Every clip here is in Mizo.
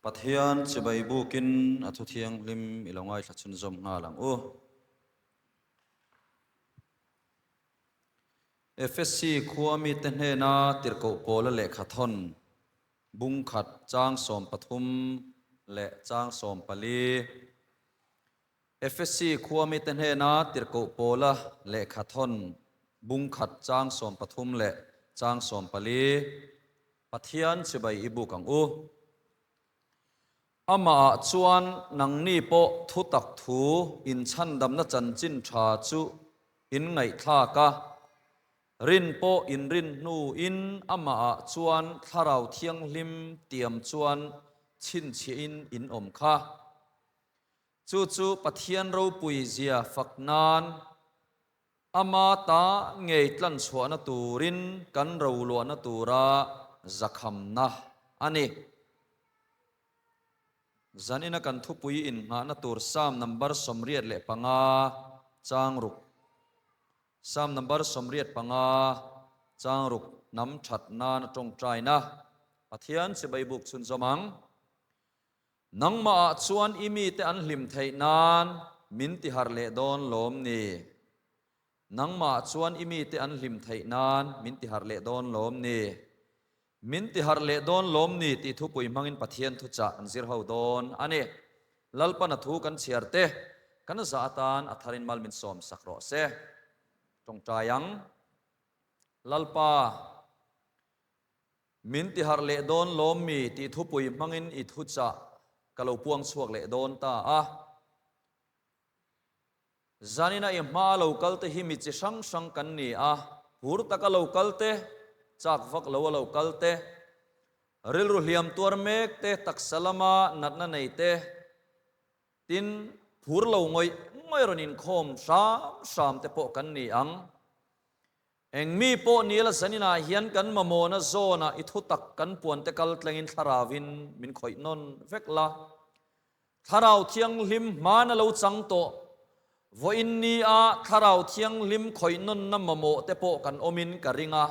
Pathian chibai bukin a thu thianghlim i lo ngaithla chhunzawm nghal ang u. Efesi khua mite hnena tirhkoh pawla lehkha thawn bungkhat chang 13 leh chang 14. Efesi khua mite hnena tirhkoh pawla lehkha thawn bungkhat chang 13 leh chang 14. Pathian chibai i buk ang u. Amah ah chuan nangni pawh thutak thu inchhandamna chanchin tha chu in ngaihthlak a, rin pawh in rin hnuin amah ah chuan Thlarau Thianghlim tiam chuan chhinchhiahin in awm kha. Chu chu Pathian ropui zia fak nan ama ta ngei tlanchhuahna turin kan roluahna tura zakhamna a ni. Zanina kan thupui innghahna tur Psalm number 85 chang ruk. Psalm number 85 chang ruk hnam that nana tawngtaina Pathian chibai buk chhunzawm ang. Nangmah ah chuan i mite an hlim theih nan min ti harh leh dawn lawm ni? Nangmah ah chuan i mite an hlim theih nan min ti harh leh dawn lawm ni? Min ti harh leh dawn lawm ni tih thupui hmangin Pathian thuchah kan zir ho dawn a ni. Lalpan a thu kan chhiar te kan zah atan a tharin mal min sawm sak rawh se. Tawngtai ang. Lalpa. Min ti harh leh dawn lawm mi tih thupui hmangin i thuchah ka lo puang chhuak leh dawn ta a. Zanina i hma lo kal te hi mi chi hrang hrang kan ni a, hur taka lo kal te, chak vak lo a lo kal te, rilru hliam tuar mek te, taksa lama natna nei te, tin phur lo ngawih ngawih rawn inkhawm hram hram te pawh kan ni ang. Eng mi pawh ni la zaninah hian kan mamawhna zawnah i thutak kan puante kal tlengin thlaravin min khawih nawn vek la. Thlarau Thianghlim hmana lo chang tawh. Vawiin nia Thlarau Thianghlim khawih nawnna mamawh te pawh kan awmin ka ring a.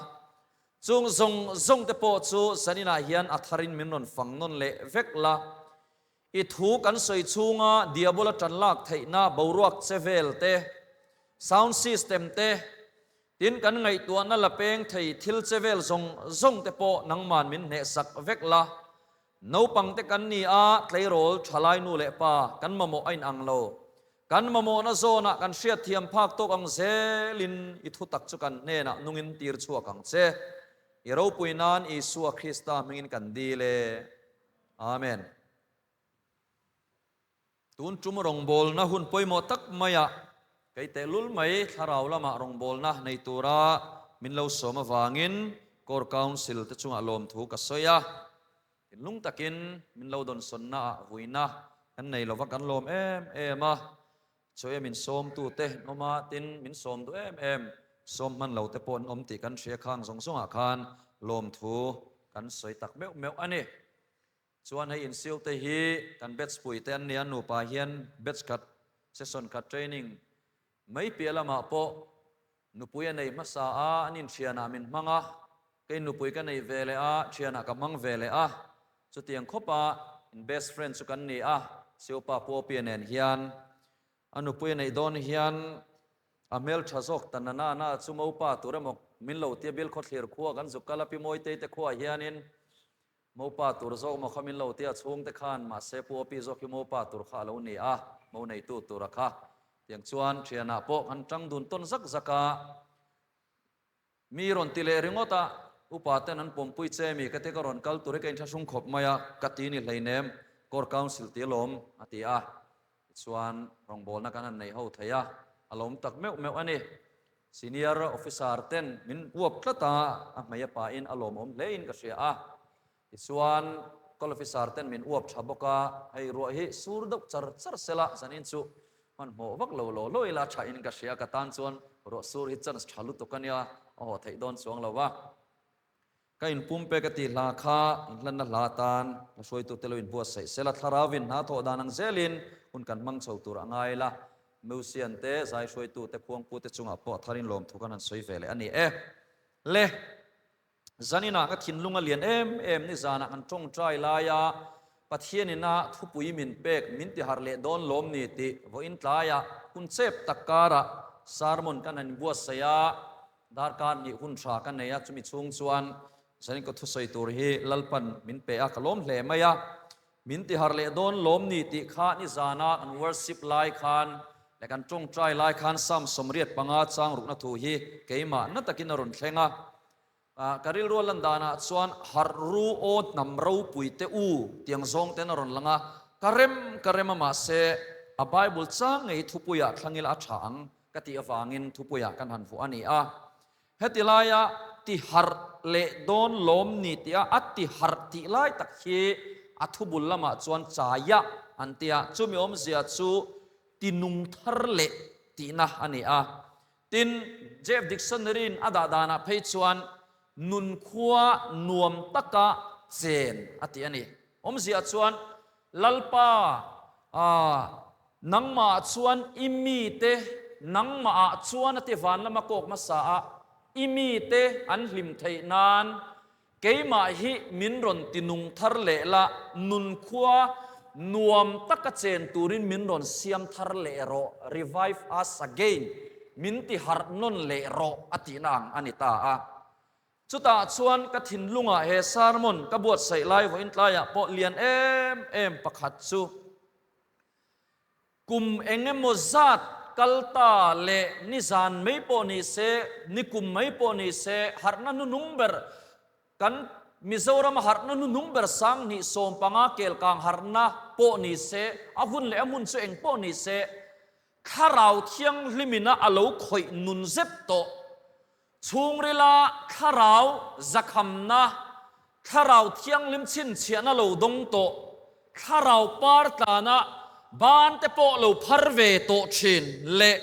Chung zawng zawng te pawh chu zaninah hian a tharin min rawn fang nawn leh vek la. I thu kan sawi chhunga diabola tan lak theihna boruak che vel te, sound system te, tin kan ngaihtuahna la peng thei thil che vel zawng zawng te pawh nangman min hnehsak vek la. Naupang te kan ni a, tleirawl thalai nu leh pa kan mamawh a inang lo. Kan mamawhna zawnah kan hriatthiam phak tawk ang zelin i thutak chu kan hnenah nungin tir chhuak ang che. I ropui nan Isua Krista hmingin kan dil e. Amen. Tun tum rawngbawlna hun pawimawh tak maiah kei tehlul mai thlarau lamah rawngbawlna nei tura min lo sawm avangin Core Council te chungah lawmthu ka sawi a. Thinlung takin min lo dawnsawnna ah vuina kan nei lova kan lawm em em a. Chawi a min sawmtu te an awm a, tin min sawm duh em em, sawm hman lo te pawh an awm tih kan hria khang zawng zawngah khan lawmthu kan sawi tak meuh meuh a ni. Chuan hei insiu te hi kan batch pui te an nia, nupa hian batch khat session khat training mai piah lamah pawh nupui a nei hmasa a, an inthianah min hmang a, kei nupui ka nei ve leh a, thianah ka hmang ve leh a, chutiang khawpa in best friend chu kan ni a, Siupa Puapia nen hian a nupui a neih dawn hian a hmel tha zawk ta na na na chu mopa tur emaw min lo tia bil khawthlir khua kan zuk kal a Pi Mawitei te khuaah hianin mopa tur zawk maw kha min lo tia chhungte khan mahse Puapi zawk hi mopa tur kha a lo ni a, mo neitu tura kha tiang chuan thianah pawh kan tang dun tawn zak zak a. Mi rawn ti leh ringawt a, upa ten an pawmpui che mi ka ti ka rawn kal tur hi ka inthlahrung khawp mai a, ka ti ni hleinem, Core Council ti alawm a ti a, tichuan rawngbawlna kan han nei ho thei a, a lawm tak meuh meuh a ni. Senior Officer ten min uap tlat a, a hmei a pahin a lawmawm hlein ka hria a, tichuan Call Officer ten min uap tha bawk a, hei ruah hi sur deuh char char sela zanin chu Hmanhmawh vak lo law law ila tha in ka hria, ka tan chuan ruah sur hi chance tha lutuk a nia, a haw theih dawn chuang lo va. Ka inpum pe ka tih hla kha inhlanna hla atan hla hruaitute lo inbuatsaih sela, thlarauvin hna thawh dan ang zelin hun kan hmang chho tur a ngai la, Musian te, zai hruaitute, khuangpute chungah pawh a tharin lawmthu kan han sawi ve leh a ni e. Le! Zaninah ka thinlung a lian em em, nizanah kan tawngtai laia Pathianin a thupui min pek min tiharh leh dawn lawm ni tih vawiin tlaiah hun chep tak karah sermon kan han inbuatsaih a, darkar hnih hun tha ka nei a, chumi chhung chuan zanin ka thusawi tur hi Lalpan min pe a, ka lawm hle mai a. Min tiharh leh dawn lawm ni tih kha nizana kan worship lai khan leh kan tawngtai lai khan Psalm 85 chang rukna thu hi keimah na takin a rawn thleng a. Ka rilru a lan danah chuan harh ru aw hnam ropui te u tiang zawng ten a rawn lang a, ka rem ka rem a mahse a Bible chang ngei thupuiah thlangil a tha ang ka tih avangin thupuiah kan han vuah a ni a. Heti laia ti harh leh dawn lawm ni tia a ti harh tih lai tak hi a thubul lamah chuan chaiah an ti a, chumi awmzia chu ti nung thar leh tihna a ni a. Tin, Jeff Dictionary-in a dah danah phei chuan nunkhua nuam taka chen a ti a ni. Awmzia chuan, Lalpa, ah, nangmahah chuan i mite, nangmahah chuan a ti van lama kawk hmasa a, i mite an hlim theih nan Keimah hi min rawn ti nung thar leh la, nunkhua nuam taka chen turin min rawn siam thar leh rawh, revive us again, min ti harh nawn leh rawh a tihna ang a ni ta a. Chutah chuan ka thinlungah he sermon ka buatsaih lai vawiin tlaiah pawh lian em em pakhat chu, Kum eng emaw zat kal ta leh nizan mai pawh ni se, ni kum mai pawh ni se, harhna hnuhnung ber kan Mizoram a harhna hnuhnung ber 2015 kelkang harhna pawh ni se, a hun leh a hmun chu eng pawh ni se, Thlarau Thianghlimina a lo khawih nun zet tawh. Chhungrila Thlarau zakhamna, Thlarau Thianghlim chhinchhiahna lo dawng tawh, Thlarau par tlana ban te pawh lo phar ve tawh thin leh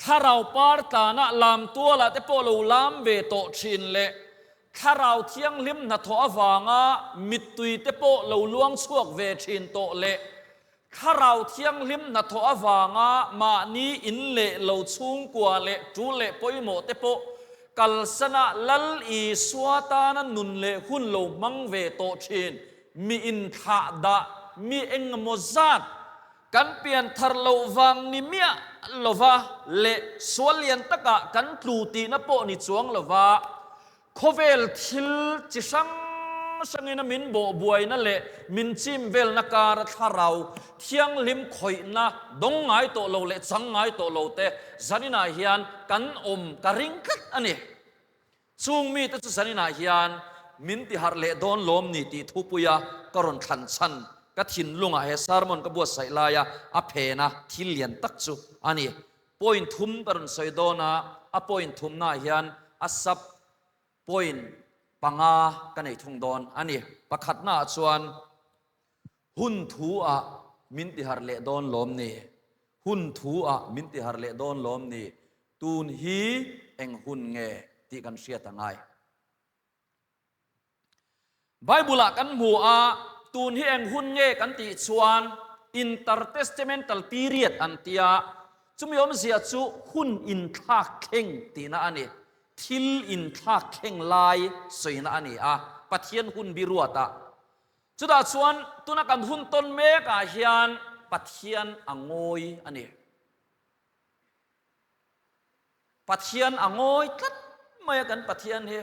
Thlarau par tlana lam tualah te pawh lo lam ve tawh thin leh Thlarau Thianghlim hnathawh avanga mittui te pawh lo luang chhuak ve thin tawh leh Thlarau Thianghlim hnathawh avanga mahni in leh lo chhungkua leh tul leh pawimawh te pawh kalsana Lal Isua tana nun leh hun lo hmang ve tawh thin mi inthlah dah mi engemaw zat kan pian thar loh vang ni miah lova leh sual lian takah kan tlu tihna pawh ni chuang lova Khawvel thil chi hrang hrangin a min bawh buaina leh min chim velna kara thlarau thianghlim khawihna dawng ngai tawh lo leh chang ngai tawh lo te zaninah hian kan awm ka ring tlat a ni. Chung mite chu zaninah hian min tiharh leh dawn lawm ni tih thupuia ka rawn thlan chhan ka thinlungah he sermon ka buatsaih laia a phena thil lian tak chu a ni. Point thum ka rawn sawi dawn a, a point thumnaah hian a sub point panga ka nei thung dawn a ni. Pakhatnaah chuan hun thu ah min tiharh leh dawn lawm ni? Hun thu ah min tiharh leh dawn lawm ni? Tun hi eng hun nge tih kan hriat a ngai. Bible-ah kan hmu a, tun hi eng hun nge kan tih chuan intertestamental period an tia, chumi awmzia chu hun inthlak thleng tihna a ni. Thil inthlak thleng lai sawina a ni a, Pathian hun biruatah. Chutah chuan tuna kan hun tawn mekah hian Pathian a ngawi a ni. Pathian a ngawi tlat mai a kan Pathian hi.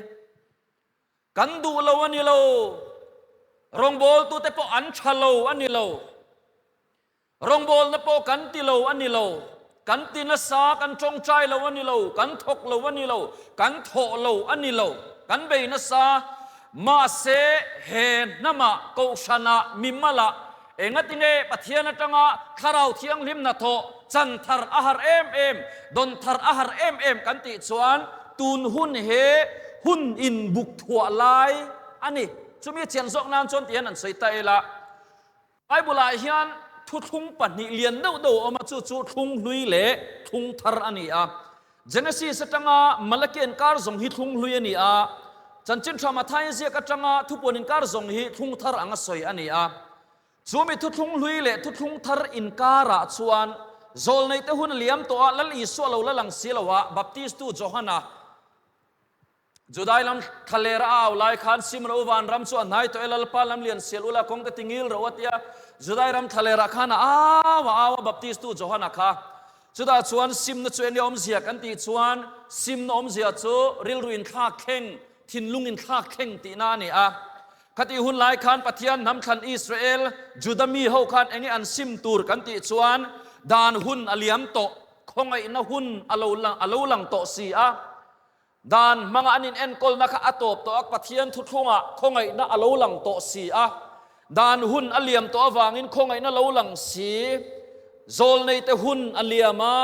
Kan duh lo a ni lo. Rawngbawltute pawh an tha lo a ni lo. Rawngbawlna pawh kan ti lo a ni lo. Kan ti nasa, kan tawngtai lo a ni lo. Kan thawk lo a ni lo. Kan thawh lo a ni lo. Kan bei nasa. Mahse, he hnamah, kohhranah, mimalah engatinge Pathian atanga Thlarau Thianghlim hnathawh chan thar a har em em, dawn thar a har em em kan tih chuan tun hun he hun inbuk thuah lai a ni. Chumi chian zawk nan chuan tihian an sawi ta ila, Bible-ah hian thuthlung pahnih lian deuh deuh a awm a, chu chu thlung hlui leh thlung thar a ni a. Genesis atanga Malachi inkar zawng hi thlung hlui a ni a, Chanchin Tha Matthai ziak atanga thupuan inkar zawng hi thlung thar anga sawi a ni a. Chu mi thuthlung hlui leh thuthlung thar inkarah chuan zawlneite hun a liam tawh a, Lal Isua lo la lang si lo a, Baptistu Johana. Judai lam thlaler a au lai khan sim ro van ram chu a hnai tawh e Lalpa lam lian sial ula kawng te tingil ro a tia Judai ram thlaler ah khan a au a au a Baptist tu Johana kha chutah chuan simna chu enge awmzia kan tih chuan simna awmzia chu rilru in thlak thleng thinlung in thlak thleng tihna a ni a Khatih hun lai khan Pathian hnam thlan Israel, Juda mi ho khan enge an sim tur kan tih chuan dan hun a liam tawh, khawngaihna hun a lo a lo lang tawh si a. Dan hmanga an inenkawlna kha a tawp tawh a, Pathian thuthlungah khawngaihna a lo lang tawh si a. Dan hun a liam tawh avangin khawngaihna lo lang si. Zawlneite hun a liam a,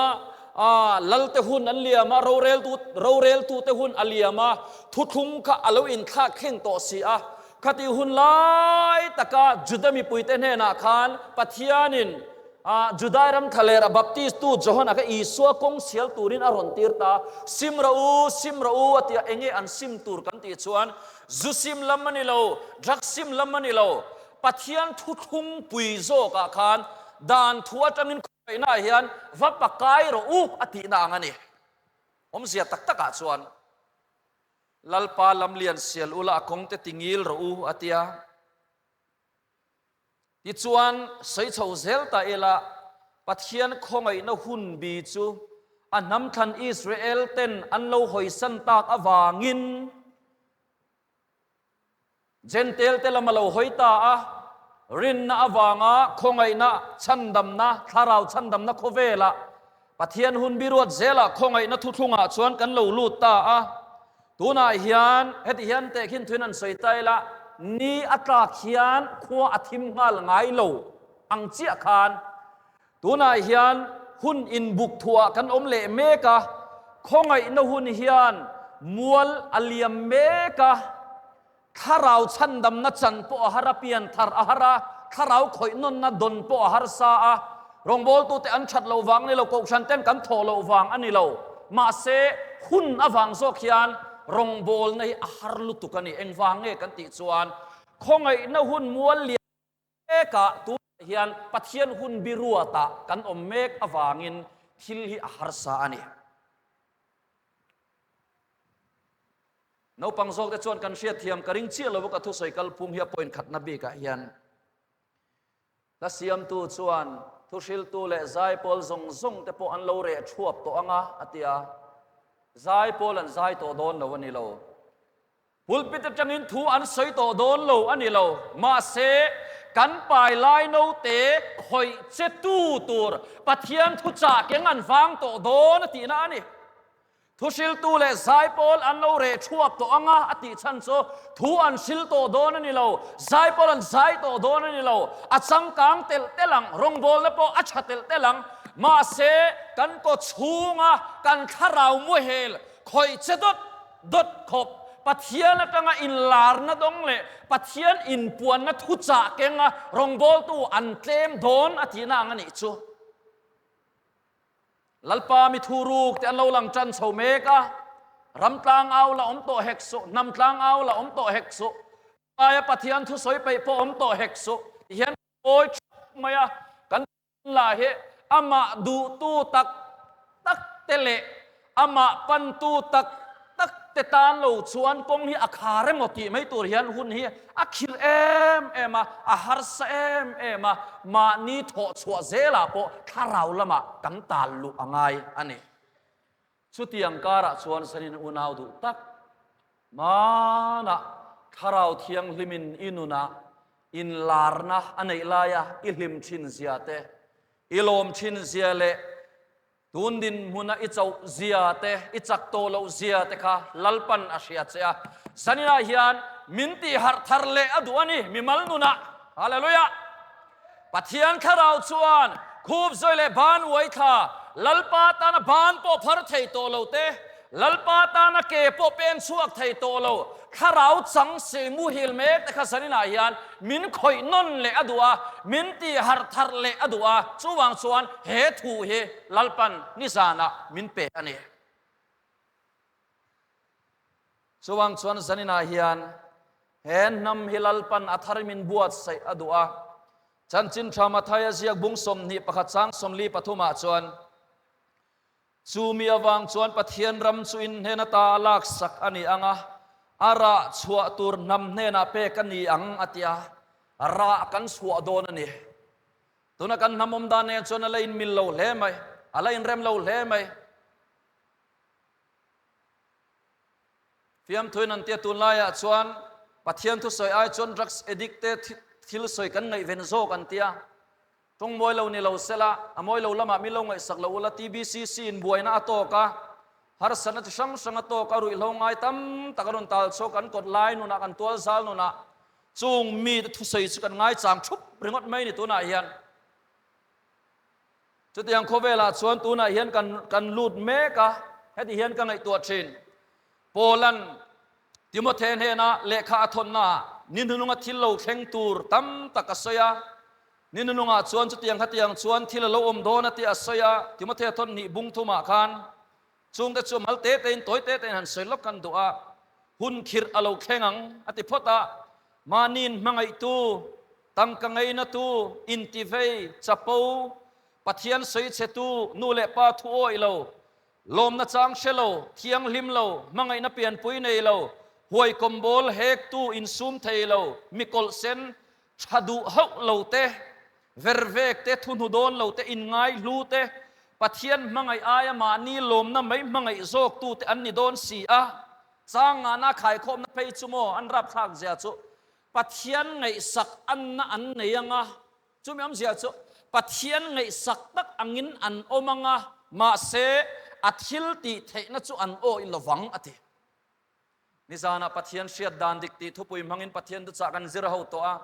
a lalte hun an liam a, roreltu roreltute hun a liam a, thuthlung kha a lo inthlak thleng tawh si a. Khatih hun lai taka Juda mipuite hnenah khan Pathianin a Judai ram thlalera Baptistu Johana kha Isua kawng sial turin a rawn tir ta. Sim rawh u, sim rawh u a ti a, enge an sim tur kan tih chuan zu sim lam a ni lo, drug sim lam a ni lo, Pathian thuthlung pui zawkah khan dan thu atangin khawngaihnaah hian va pakai rawh u a tihna ang a ni. Awmzia tak takah chuan Lalpa lamlian sial ula a kawngte tingil rawh u a tia. Tichuan sawi chho zel ta ila Pathian khawngaihna hun bi chu a hnamthlan Israel ten an lo hawisan tak avangin Jentail te lam a lo hawi ta a, rinna avanga khawngaihna chhandamna, thlarau chhandamna khawvelah Pathian hun biruat zelah khawngaihna thuthlungah chuan kan lo lut ta a. Tunah hian heti hian tehkhin thuin an sawi ta ila, ni a tlak hian khua a thim nghal ngai lo ang chiah khan tunah hian hun inbuk thuah kan awm leh mek a, khawngaihna hun hian mual a liam mek a, thlarau chhandamna chan pawh a har a, pian thar a har a, thlarau khawih nawnna dawn pawh a harsa a, rawngbawltute an that loh vang a ni lo, kohhran ten kan thawh loh vang a ni lo, mahse hun avang zawk hian rawngbawlna hi a har lutuk a ni, engvang nge kan tih chuan khawngaihna hun mual liam Mekah tunah hian Pathian hun biruatah kan awm mek avangin thil hi a harsa a ni. Naupang zawkte chuan kan hriatthiam ka ring chiah lo a ka thusawi kalphung hi a point khatna bikah hian hla siamtu chuan thuhriltu leh zaipawl zawng zawng te pawh an lo reh thuap tawh anga a ti a, zaipawl an zai tawh dawn lo a ni lo. Pulpit atangin thu an sawi tawh dawn lo a ni lo. Mahse, kan pai lai naute khawih che tu tur Pathian thuchah keng an vang tawh dawn a tihna a ni. Thuhriltu leh zaipawl an lo reh thuap tawh anga a tih chhan chu thu an hril tawh dawn a ni lo, zaipawl an zai tawh dawn a ni lo, a changkang telh telh ang, rawngbawlna pawh a tha telh telh ang. Mahse, kan kaw chhunga kan thlarau muhel khawih che dawt Dawt khawp, Pathian atanga inlarna dawng leh Pathian inpuanna thuchah kenga rawngbawltu an tlem dawn a tihna ang a nih chu. Lalpa mi thuruk te an lo lang tan chho mek a, ram tlangau la awm tawh hek suh, hnam tlangau la awm tawh hek suh, aia Pathian thusawi peih pawh awm tawh hek suh, tihian awi thap mai a, kan lah hi amah duhtu tak tak te leh amah pantu tak tak te tan lo chuan kawng hi a khar emaw tih mai tur hian hun hi a khirh em em a, a harsa em em a, mahni thawh chhuah zelah pawh thlarau lamah kan tal luh a ngai a ni. Chutiang karah chuan zanin unau duh tak Hmanah Thlarau Thianghlimin i nunah inlarna a neih laia i hlim thin zia te, i lawm thin zia leh tun dinhmuna i chauh zia te, i chak tawh loh zia te kha Lalpan a hria che a. Zaninah hian min tihharh thar leh a duh a ni, mimal nunah. Hallelujah! Pathian Thlarau chuan khup zawi leh ban uai thla, Lalpa tana ban pawh phar thei tawh lo te, Lalpa tana ke pawh pen chhuak thei tawh lo, Thlarau chang si muhil mek te kha zaninah hian min khawih nawn leh a duh a, min tih harh tharh leh a duh a, chuvang chuan he thu hi Lalpan nizanah min pe a ni. Chuvang chuan zaninah hian he hnam hi Lalpan a thar min buatsaih a duh a. Chanchin tha Mathaia ziak bung 21 chang 43 ah chuan, Chu mi avang chuan Pathian ram chu in hnen ata a laksak a ni ang a. A rah chhuah tur hnam hnenah pek a ni ang, a ti a, rah kan chhuah dawn a ni. Tuna kan hnam awm dan nen chuan a la inmil lo hle mai, a la inrem lo hle mai. Fiamthuin an tia tunlaiah chuan Pathian thusawi ai chuan drugs addict te thil sawi kan ngaihven zawk an tia. Tawng mawi lo ni lo sela, a mawi lo lamah min lo ngaihsak lo ula, TBCC in buaina a tawk a, harsatna chi hrang hrang a tawk a, ruihhlo ngai tam tak a rawn tal chhuak, kan kawt lai nunah, kan tual zal nunah, chung mite thusawi chu kan ngaichang thup ringawt mai ni tunah hian. Chutiang khawvelah chuan tunah hian kan kan lut mek a, heti hian ka ngaihtuah thin. Paulan Timothy hnena lehkha a thawnnaah ni hnununga thil lo thleng tur tam tak a sawi a. Ni hnunungah chuan chutiang khatiang chuan thil a lo awm dawn a tih a sawi a, Timothy thawn hnih bung thumah khan chungte chu mal te tein tawi te tein han sawi lawk kan duh a, hun khirh a lo thleng ang a ti phawt a, mahniin hmangaihtu, tangka ngeinatu, intivei, chapo, Pathian sawi chhetu, nu leh pa thu awih lo, Lawmna chang hre lo, thianghlim lo, hmangaihna pianpui nei lo, huaikawm bawl hektu insum thei lo, mi kawlh sen tha duh hauh lo te, vervek te, thuhnu dawn lo te, inngai hlu te, Pathian hmangaih aia mahni lawmna mai hmangaih zawktu te an ni dawn si a. Chang ngahna khaikhawmna phei chu maw an rapthlak zia chu Pathian ngaihsak anna an nei anga, Chumi awmzia chu Pathian ngaihsak tak angin an awm ang a, mahse a thil tih theihna chu an awih lo vang, a ti. Nizanah Pathian hriat dan dik tih thupui hmangin Pathian thuchah kan zir ho tawh a.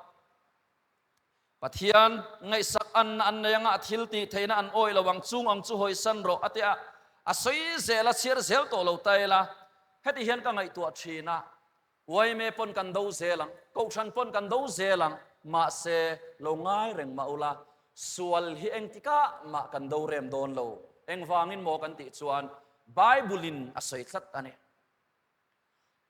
Pathian ngaihsak anna an nei anga a thil tih theihna an awih lo ang, chung ang chu hawisan rawh, a ti a. A sawi zel a, chhiar zel tawh lo ta ila, heti hian ka ngaihtuah thin a. Uaime pawn kan do zel ang, Kohhran pawn kan do zel ang, mahse lo ngai reng mah ula, sual hi engtikah mah kan do rem dawn lo. Engvangin maw kan tih chuan Bible in a sawi tlat a ni.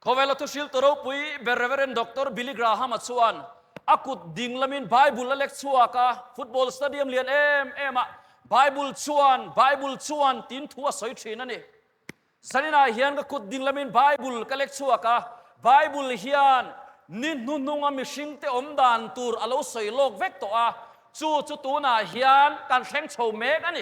Khawvela thuhriltu ropui ber Reverend Doctor Billy Graham-a chuan a kut ding lamin Bible a lek chhuak a, football stadium lian em em ah Bible chuan, Bible chuan tiin thu a sawi thin a ni. Zaninah hian ka kut ding lamin Bible ka lek chhuak a, Bible hian ni hnuhnunga mihringte awm dan tur a lo sawi lawk vek tawh a, chu chu tunah hian kan thleng chho mek a ni.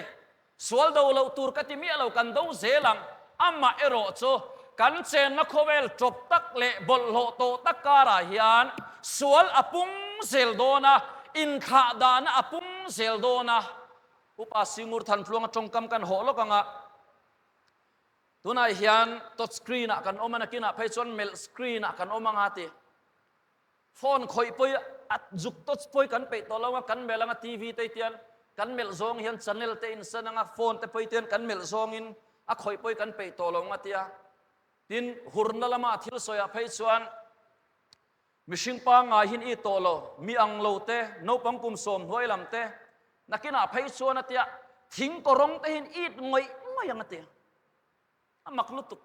Sual do loh tur ka ti miah lo, kan do zel ang. Amah erawh chu kan chenna khawvel tawp tak leh bawlhhlawh tawh tak karah hian sual a pung zel dawn a, inthlah dahna a pung zel dawn a. Upa Singur Thantluanga tawngkam kan hawh lawk ang a. Tunah hian touch screen ah kan awm a, nakinah phei chuan melh screen ah kan awm anga ti. Phone khawih pawh a zuk touch pawh kan peih tawh lo anga, kan melh anga TV te hian kan melh zawng hian channel te insan anga, phone te pawh hian kan melh zawngin a khawih pawh kan peih tawh lo anga tia. Tin, hurna lama thil sawiah phei chuan Mihring pangngai hin i tawh lo, mi ang lo te, naupang kum sawm hnuai lam te, nakinah phei chuan a tia, thing kawrawng te hin it ngawih ngawih ang a ti. A mak lutuk.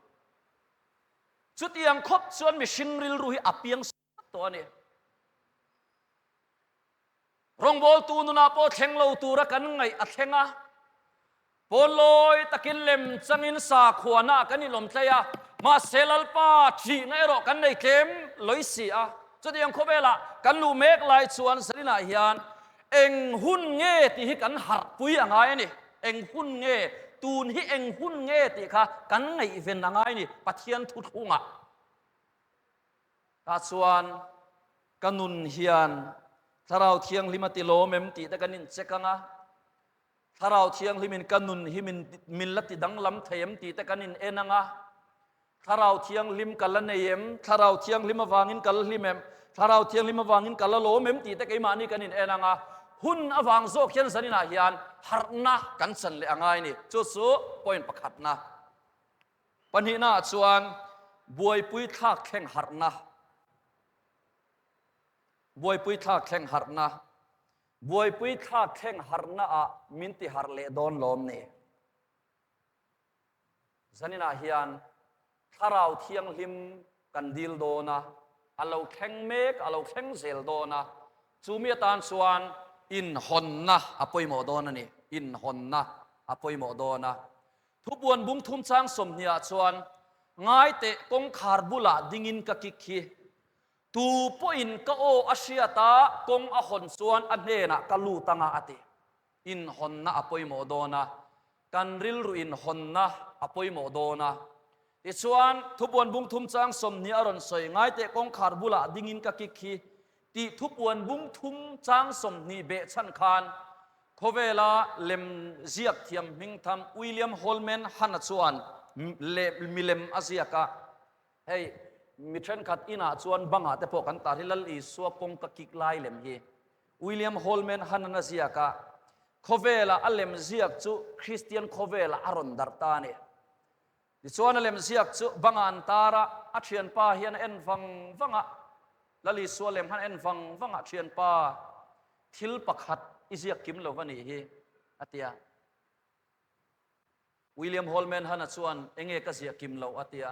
Chutiang khawp chuan mihring rilru hi a piang sawt tawh a ni. Rawngbawltu nunah pawh thleng lo tura kan ngaih a thleng a, pawnlawi takin lem changin sakhuana kan inawm tlei a, mahse Lalpa thihna erawh kan nei tlem lawih si a. Chutiang khawvelah kan luh mek lai chuan Zaninah hian eng hun nge tih hi kan harhpui a ngai a ni. Eng hun nge, tun hi eng hun nge tih kha kan ngaihven a ngai a ni Pathian thuthlungah. Tah chuan ka nun hian Thlarau Thianghlim a ti lawm em tih te kan incheck ang a, Thlarau Thianghlimin ka nun hi min min la ti danglam thei em tih te kan in en ang a, Thlarau Thianghlim ka la nei em, Thlarau Thianghlim avangin ka la hlim em, Thlarau Thianghlim avangin ka la lawm em tih te keimahni kan in en ang a, hun avang zawk hian zaninah hian harhna kan chan leh a ngai a ni. Chu chu point pakhatna. Pahnihnaah chuan buaipui thlak thleng harhna, buaipui thlak thleng harhna, buaipui thlak thleng harhnaah min ti harh leh dawn lawm ni? Zaninah hian Thlarau Thianghlim kan dil dawn a, a lo thleng mek, a lo thleng zel dawn a, chumi atan chuan inhawnna a pawimawh dawn a ni, inhawnna a pawimawh dawn a. Thupuan bung thum chang sawmhniah chuan. Ngai teh kawngkhar bulah dingin ka kik hi. Tu pawhin ka aw a hriat a, kawng a hawn chuan a hnenah ka lut anga a ti. Inhawnna a pawimawh dawn a, kan rilru inhawnna a pawimawh dawn a. Tichuan, thupuan bung thum chang 20 a rawn sawi, Ngai teh kawngkhar bulah dingin ka kik hi tih thupuan bung thum chang 20 behchhan khan Khawvela lem ziak thiam hmingtham William Holman Hunt-a chuan milem a ziak a, hei mi thenkhat inah chuan bangah te pawh kan tar hi Lal Isua kawngka kik lai lem hi William Holman Hunt-an a ziak a, khawvela a lem ziak chu Kristian khawvelah a rawn darh ta a ni. Tichuan a lem ziak chu bangah an tar a, a thianpa hian a en vang vang a, Lal Isua lem khan a en vang vang a, Thianpa, thil pakhat i ziak kim lo va nih hi, a ti a. William Holman Hunt-a chuan, Enge ka ziah kim loh? a ti a.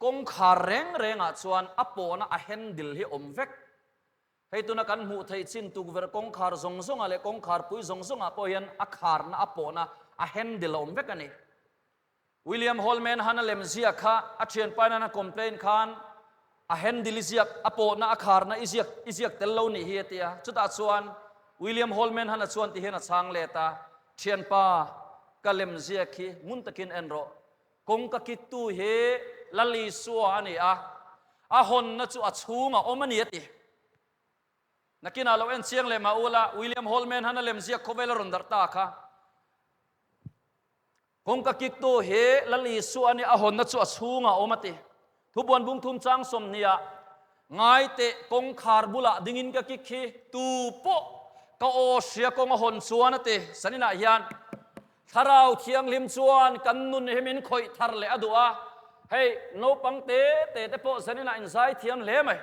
Kawngkhar reng rengah chuan a pawhna a handle hi awm vek. Hei tuna kan hmuh theih chin tukverh kawngkhar zawng zawngah leh kawngkhar pui zawng zawngah pawh hian a kharna a pawhna a handle a awm vek a ni. William Holman han a lem ziak kha a thianpa in a complain khan a handle i ziak a pawhna a kharna i ziak i ziak tel lo nih hi a ti a. Chutah chuan William Holman han a chuan ti hian a chhang let a, Thianpa, ka lem ziak hi ngun takin en rawh. Kawngka kittu hi Lal Isua a ni a, a hawnna chu a chhung a awm a ni a ti. Nakinah lo en chiang leh mah ula, William Holman han a lem ziak khawvel a rawn darh ta kha. Kawngka kiktu hi Lal Isua a ni, a hawnna chu a chhungah a awm a ti. Thubuan bung thum chang 20 ah, Ngai teh kawngkhar bulah dingin ka kik hi, tu pawh ka aw hria kawng a hawn chuan a ti. Saninah hian Thlarau Thianghlim chuan kan nun hi min khawih thar leh a duh a, hei naupang te te te pawh zaninah in zai thiam hle mai.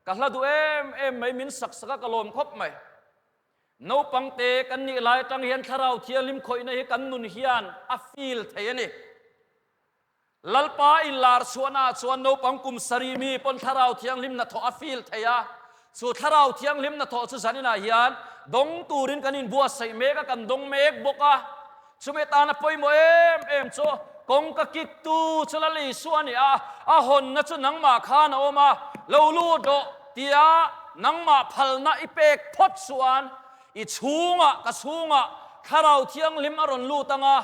Ka hla duh em em mai, min sak sak a ka lawm khawp mai. Naupang te kan nih lai atang hian Thlarau Thianghlim khawihna hi kan nun hian a feel thei a ni. Lalpa inlar chhuahnaah chuan naupang kum sarih mi pawn Thlarau Thianghlim hnathawh a feel thei a. Chu Thlarau Thianghlim hnathawh chu zaninah hian dawng turin kan inbuatsaih mek a, kan dawng mek bawk a. Chumi atana pawimawh em em chu kawngka kiktu chu Lal Isua a ni a, a hawnna chu nangmah khan a awm a, lo lut rawh tia nangmah phalna i pek phawt chuan i chhungah ka chhungah Thlarau Thianghlim a rawn lut ang a,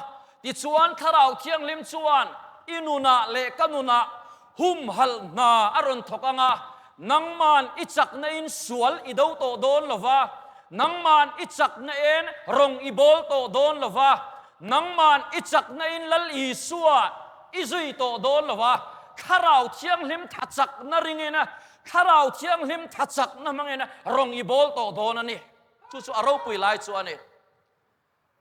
tichuan Thlarau Thianghlim chuan i nunah leh ka nunah humhalh hna a rawn thawk ang a, nangman i chakna in sual i do tawh dawn lo va, nangman i chakna en rawng i bawl tawh dawn lo va, nangman i chakna in Lal Isua i zui tawh dawn lo va, Thlarau Thianghlim tha chakna ringin, Thlarau Thianghlim tha chakna hmangin rawng i bawl tawh dawn a ni. Chu chu a ropui lai chu a ni.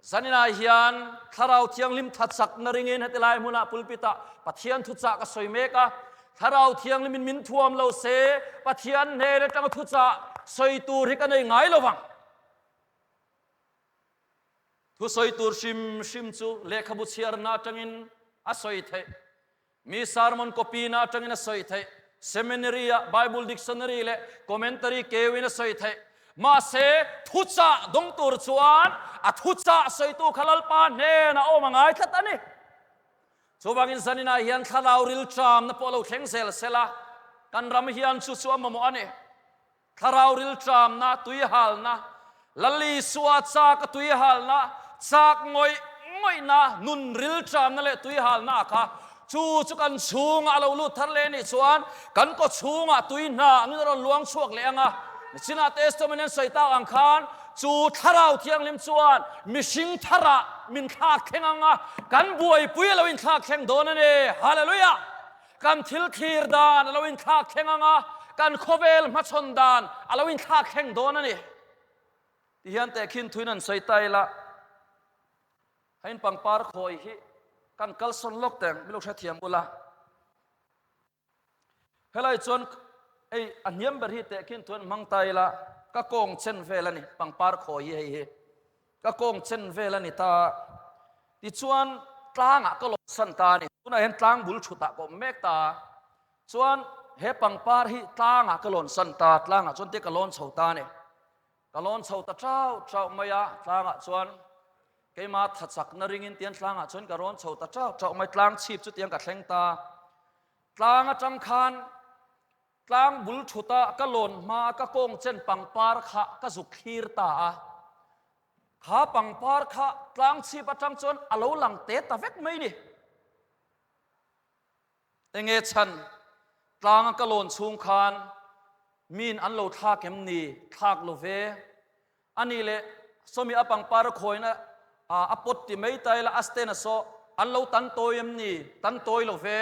Zaninah hian Thlarau Thianghlim thachakna ringin heti lai hmunah pulpit-ah Pathian thuchah ka sawi mek a. Thlarau Thianghlimin min thuam lo se Pathian hnen atanga thuchah sawi tur hi ka nei ngai lo vang. Thusawi tur hrim hrim chu lehkhabu chhiarna atangin a sawi theih. Mi sermon copy na atangin a sawi theih, seminary ah Bible dictionary leh commentary keuin a sawi theih. Mahse, thuchah dawng tur chuan a thuchah sawitu kha Lalpa hnenah awm a ngai tlat a ni. Chuvangin zaninah hian thlarau rilṭamna pawh lo thleng zel sela, kan ram hian chu chu a mamawh a ni. Thlarau rilṭamna, tuihalna, Lal Isua chak a tuihalna, chak ngawih ngawihna, nun rilṭamna leh tuihalna a kha. Chu chu kan chhungah a lo lut thar leh anih chuan kan kaw chhungah tui hna angin a rawn luang chhuak leh ang a. Nichinah Testament an sawi tak ang khan chu Thlarau Thianghlim chuan mihring tharah min thlak thleng ang a, kan buaipui a lo inthlak thleng dawn a ni. Hallelujah! Kan thil thlir dan a lo inthlak thleng ang a, kan khawvel hmachhawn dan a lo inthlak thleng dawn a ni. Ti hian tehkhin thuin an sawi ta ila, Hein pangpar khawi hi kan kalsawn lawk teng, min lo hrethiam ula. Helai chuan ei a hniam ber hi tehkhin thuin hmang ta ila, ka kawng chen vel a ni, pangpar khawi hi hei hi. Ka kawng chen vel a ni ta. Tichuan, tlangah ka lawmsan ta a ni. Tunah hian tlang bul thutah ka awm mek ta. Chuan, he pangpar hi tlangah ka lawnsan ta, tlangah chuan tia ka lawn chho ta a ni. Ka lawn chho ta chau chau mai a, tlangah chuan keima tha chakna ringin tian tlangah chuan ka rawn chho ta chau chau mai, tlang chhip chu tiang ka thleng ta. Tlang atang khan tlang bul thuta ka lawn hmaa ka kawng chen pangpar kha ka zuk thlir ta a. Kha pangpar kha tlang chhip atang chuan a lo lang te ta vek mai ni. Enge chhan tlanga ka lawn chhung khan miin an lo thlak em ni? Thlak lo ve. A nih leh sawmi a pangpar a khawina a pawt ti mai ta ila a stand a saw an lo tan tawi em ni? Tan tawi lo ve.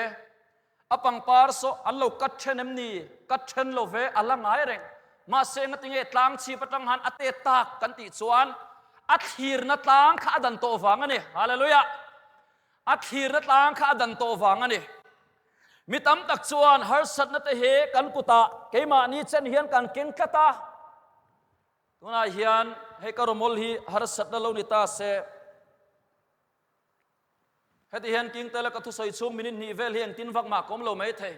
A pangpar saw an lo cut then em ni? Cut then lo ve, a la ngai reng. Mahse ngatinge tlang chhip atang han a tet tak kan tih chuan a thlirna tlang kha a dan tawh vang a ni. Hallelujah! A thlirna tlang kha a dan tawh vang a ni. Mi tam tak chuan harsatna te hi kan kutah keimahni chen hian kan keng tlat a. Tunah hian hei ka rawmawl hi harsatna lo ni ta se, heti hian king tela ka thusawi chhung minute hnih vel hi engtin vak mah ka awm lo mai thei.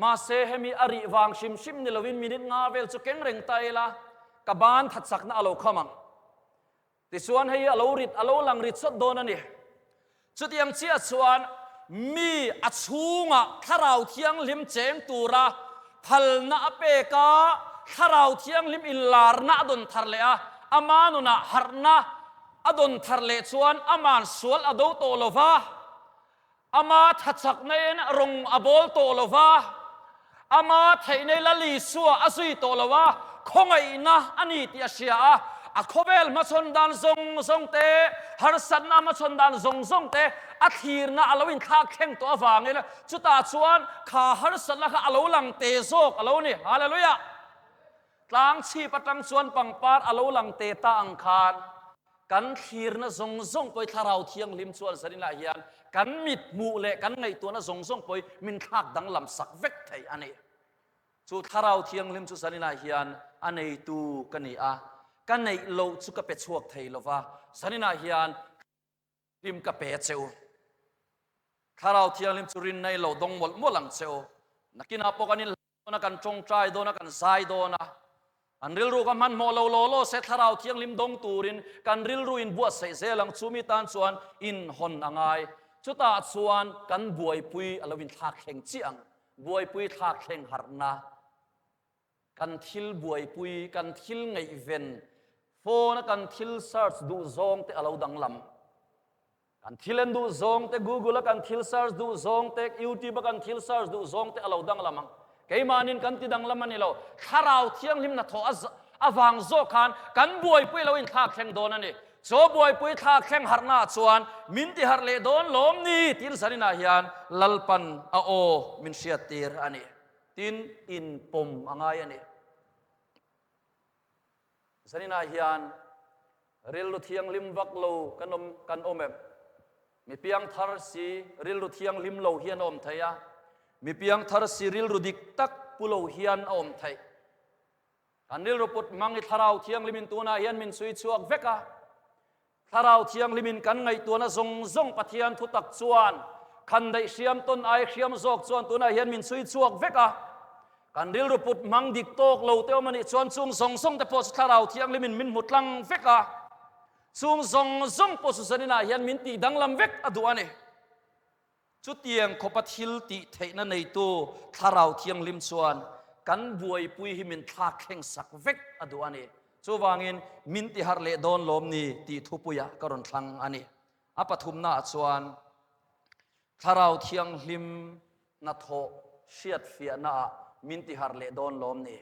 Mahse hemi a rih vang hrim hrim ni lovin minute nga vel chu keng reng ta ila ka ban that chakna a lo kham ang. Tichuan hei a lo rit, a lo lang rit sawt dawn a ni. Chutiang chiah chuan mi a chhungah Thlarau Thianghlim cheng tura phalna a pek a, Thlarau Thianghlim inlarna a dawn thar leh a, ama nunah harhna a dawn thar leh chuan aman sual a do tawh lo va, Ama thachaknain rawng a bawl tawh lo va, ama theihnei Lal Isua a zui tawh lo a, khawngaihna a ni tih a hria a, a khawvel hmachhawn dan zawng zawng te, harsatna hmachhawn dan zawng zawng te a thlirna a lo inthlak thleng tawh avangin chutah chuan kha harsatna kha a lo lang te zawk a lo ni. Hallelujah! Tlang chhip atang chuan pangpar a lo lang te ta ang khan Kan thlirna zawng zawng pawh hi Thlarau Thianghlim chuan zaninah hian kan mit hmuh leh kan ngaihtuahna zawng zawng pawh hi min thlak danglam sak vek thei a ni. Chu Thlarau Thianghlim chu zaninah hian a neitu ka ni a, ka neih loh chu ka pe chhuak thei lo va, zaninah hian Hlim ka pe a che u. Thlarau Thianghlim chu rinna i lo dawng mawlh mawlh ang che u. Nakinah pawh kan inhlau dawn a, kan tawngtai dawn a, kan zai dawn a. Kan rilru ka hmanhmawh lo law law se Thlarau Thianghlim dawng turin kan rilru in buatsaih zel ang. Chumi tan chuan inhawn a ngai. Chutah chuan kan buaipui a lo inthlak thleng chiah ang. Buaipui thlak thleng harhna. Kan thil buaipui, kan thil ngaihven, phone a kan thil search duh zawng te a lo danglam. Kan thil en duh zawng te, Google a kan thil search duh zawng te, YouTube a kan thil search duh zawng te a lo danglam ang. Keimahnin kan ti danglam a ni lo. Thlarau Thianghlim hnathawh a avang zawk khan kan buaipui lo inthlak thleng dawn a ni. Chaw buaipui thlak thleng harhnaah chuan min ti harh leh dawn lawm ni tiin zaninah hian Lalpan a aw min hriattir a ni. Tin, inpawm a ngai a ni. Zaninah hian rilru thianghlim vak lo kan awm kan awm em? Mi piangthar si rilru thianghlim lo hian a awm thei a, mi piangthar si rilru dik tak pu lo hian a awm theih. Kan rilru put hmang i Thlarau Thianghlimin tunah hian min chhui chhuak vek a. Thlarau Thianghlimin kan ngaihtuahna zawng zawng Pathian thutak chuan khandaih hriam tawn ai hriam zawk chuan tunah hian min chhui chhuak vek a. Kan rilru put hmang dik tawk lo te awm a nih chuan chung zawng zawng te pawh chu Thlarau Thianghlimin min hmu tlang vek a. Chung zawng zawng pawh chu zaninah hian min tih danglam vek a duh a ni. Chutiang khawpa thil tih theihna neitu Thlarau Thianghlim chuan kan buaipui hi min thlak thleng sak vek a duh a ni. Chuvangin min ti harh leh dawn lawm ni tih thupuiah ka rawn thlang a ni. A pathumnaah chuan Thlarau Thianghlim hnathawh hriatfiahnaah min ti harh leh dawn lawm ni.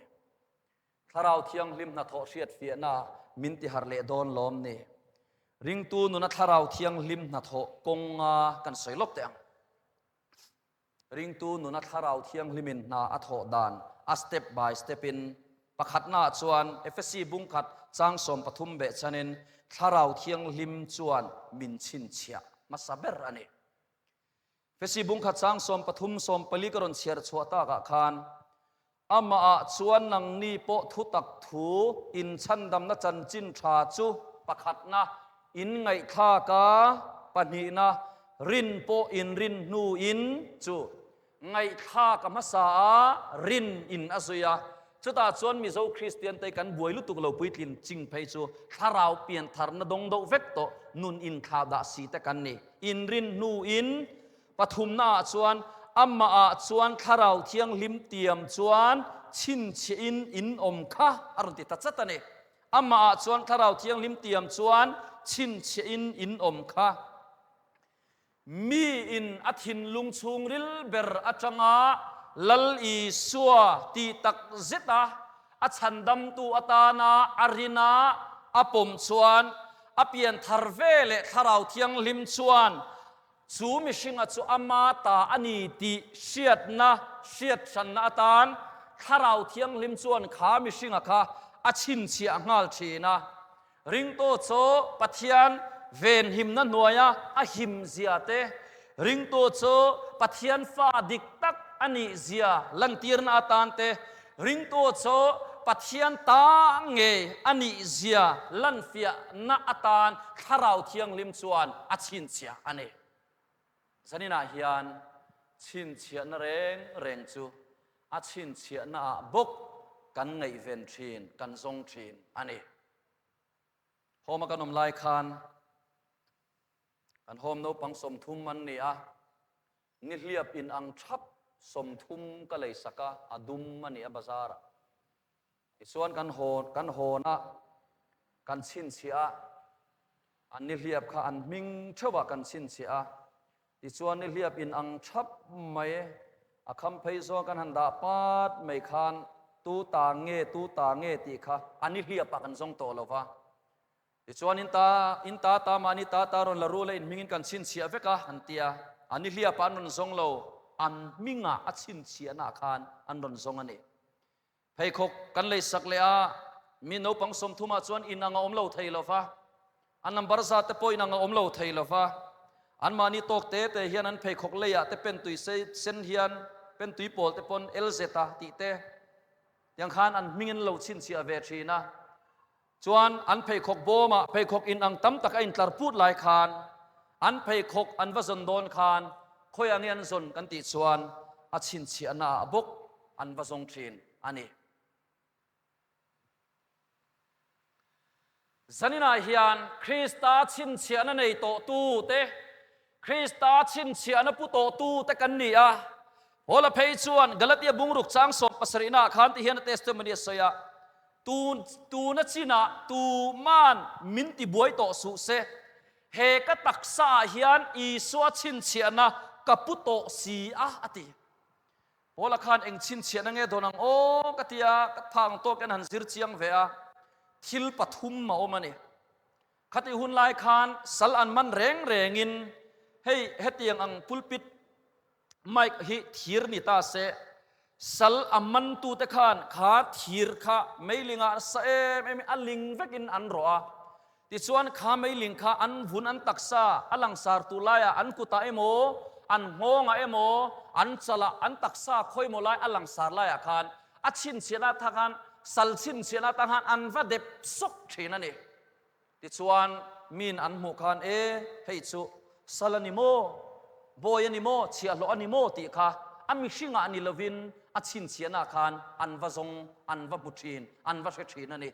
Thlarau Thianghlim hnathawh hriatfiahnaah min ti harh leh dawn lawm ni. Ringtu nuna Thlarau Thianghlim hnathawh kawnga kan sawi lawk teh ang. Ringtu nuna Thlarau Thianghlimin hna a thawh dan a step by step in pakhatnaah chuan Efesi bungkhat chang 13 beh chanin Thlarau Thianghlim chuan min chhinchhiah hmasa ber a ni. Efesi bungkhat chang 13 14 ka rawn chhiar chhuah takah khan Amahah chuan nangni pawh thutak thu inchhandamna chanchin tha chu pakhatna in ngaihthlak a, pahnihna rin pawh inrin hnuin chu ngaihthlak a hmasa a, rin in a zui a. Chutah chuan Mizo Kristian te kan buai lutuk lo puitlin ching phei chu thlarau piantharna dawng deuh vek tawh nun inthlah dah si te kan ni. Inrin hnuin Pathumnaah chuan Amahah chuan Thlarau Thianghlim tiam chuan chhinchhiahin in awm kha a rawn ti ta chat a ni. Amahah chuan Thlarau Thianghlim tiam chuan chhinchhiahin in awm kha. Miin a thinlung chhungril ber atanga Lal Isua tih tak zeta a chhandamtu atana a rina a pawm chuan a pian thar ve leh Thlarau Thianghlim chuan chu mihringa chu ama ta a ni tih hriatna hriathranna atan Thlarau Thianghlim chuan kha mihringa kha a chhinchhiah nghal thin a. Ringtu chu Pathian venhimna hnuaia a him zia te, ringtu chu Pathian fa dik tak a nih zia lantirna atan te, ringtu chu Pathian ta ngei a nih zia lanfiahna atan Thlarau Thianghlim chuan a chhinchhiah a ni. Zaninah hian chhinchhiahna reng reng chu a chhinchhiahnaah bawk kan ngaihven thin, kan zawng thin a ni. Home-a kan awm lai khan kan home naupang 30 an ni a, nihliap in ang thap 30 ka lei sak a, a dum a ni a bazar-ah. Tichuan kan haw kan hawn a, kan chhinchhiah a, an nihliap kha an hming theuhah kan chhinchhiah a, tichuan nihliap in ang thap mai a kham phei zawng kan han dah pat mai khan tu ta nge tu ta nge tih kha a nihliapah kan zawng tawh lo va. Tichuan in ta in ta ta mahni ta ta rawn la rul a in hmingin kan chhinchhiah vek a an ti a, a nihliapah an rawn zawng lo, an hmingah a chhinchhiahnaah khan an rawn zawng a ni. Pheikhawk kan lei sak leh a, mi naupang 30 ah chuan in ang a awm lo thei lo va, a number zat te pawh in ang a awm lo thei lo va, anmahni tawk te te hian an pheikhawk leiah te pentui sen hian pentui pawl te pawn LZ a tih te tiang khan an hming in lo chhinchhiah ve thin a. Chuan an pheikhawk bawmah pheikhawk in ang tam tak a intlar put lai khan an pheikhawk an va zawn dawn khan khawiah nge an zawn kan tih chuan a chhinchhiahna ah bawk an va zawng thin a ni. Zaninah hian Krista chhinchhiahna nei tawhtu te, Krista chhinchhiahna pu tawhtu te kan ni a. Paula phei chuan Galatia bungruk chang 17 ah khan ti hian a testimony a sawi a, Tun tuna chinah tuman min ti buai tawh suh se, he ka taksa ah hian Isua chhinchhiahna ka pu tawh si a, a ti. Paula khan eng chhinchhiahna nge dawn ang aw ka ti a, ka tha ang tawk hian han zir chiang ve a, thil pathum a awm a ni. Khatih hun lai khan sal an man reng rengin hei hetiang ang pulpit mic hi thir ni ta se, sal a mantute khan kha thir kha meilingah an sa em em in a ling vekin an rawh a, tichuan kha meiling kha an vun an taksa a langsar tur laiah an kutah emaw an nghawngah emaw an chalah an taksa khawimaw lai a langsar laiah khan a chhinchhiahna atang khan sal chhinchhiahna atang khan an va dep sawk thin a ni. Tichuan, miin an hmuh khan, E, hei chu sal a ni maw? Bawi a ni maw? Chhiahhlawh a ni maw? tih kha a mihringah ni lovin a chhinchhiahnaah khan an va zawng, an va hmu thin, an va hre thin a ni.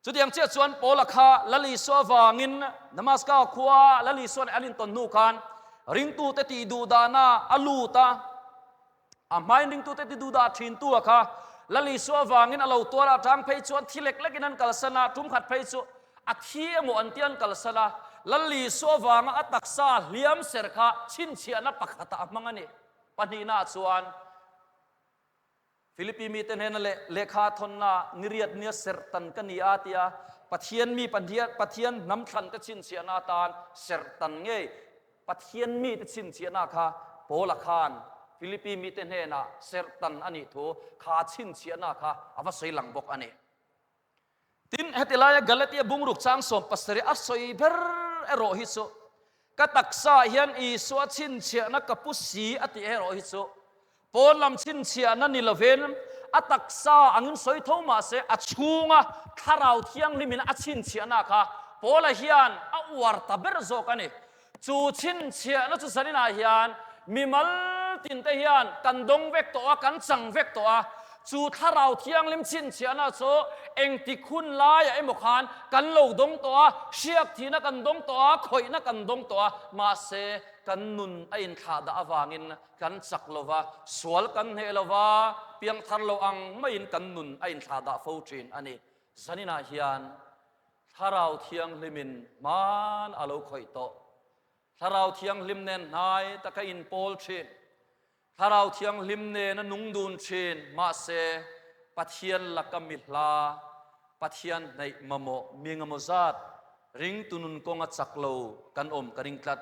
Chutiang chiah chuan Paula kha Lal Isua avangin Damaska khua Lal Isua'n an intawn hnu khan ringtute tih duh dahna a lut a, A hmain ringtute ti duhdah thintu a kha Lal Isua avangin a lo tuar a, tang phei chuan thi lek lekin an kalsan a, tum khat phei chu a thi emaw an tia an kalsan a, Lal Isua avanga a taksa hliam ser kha chhinchhiahna pakhatah a hmang a ni. Pahnihnaah chuan Philippi mite hnena leh lehkha thawnna niriat nia serhtan ka ni a tia Pathian mi Pathian hnam thlante chhinchhiahna atan serhtan ngei Pathian mite chhinchhiahna kha Paula khan Philippi mite hnenah serhtan a nih thu kha chhinchhiahna kha a va sawi lang bawk a ni. Tin, heti laia Galatia bungruk chang 17 a sawi ber erawh hi chu ka taksaah hian Isua chhinchhiahna ka pu si a tih erawh hi chu Pawn lam chhinchhiahna ni lovin a taksa angin sawi tho mah se a chhunga Thlarau Thianghlimin a chhinchhiahna kha Paula hian a uar ta ber zawk a ni. Chu chhinchhiahna chu zaninah hian mimal tinte hian kan dawng vek tawh a, kan chang vek tawh a. Chu Thlarau Thianghlim chhinchhiahna chu engtik hun laiah emaw khan kan lo dawng tawh a, hriak thihna kan dawng tawh a, khawihna kan dawng tawh a, mahse kan nun a inthlah dah avangin kan chak lo va, sual kan hneh lo va, piangthar lo ang maiin kan nun a inthlah dah fo thin a ni. Zaninah hian Thlarau Thianghlimin hman a lo khawih tawh. Thlarau Thianghlim nen hnai taka inpawl thin. Thlarau Thianghlim nen a nung dun thin, mahse Pathian laka mi hla, Pathian hnaih mamawh mi engemaw zat ringtu nun kawnga chak lo kan awm ka ring tlat.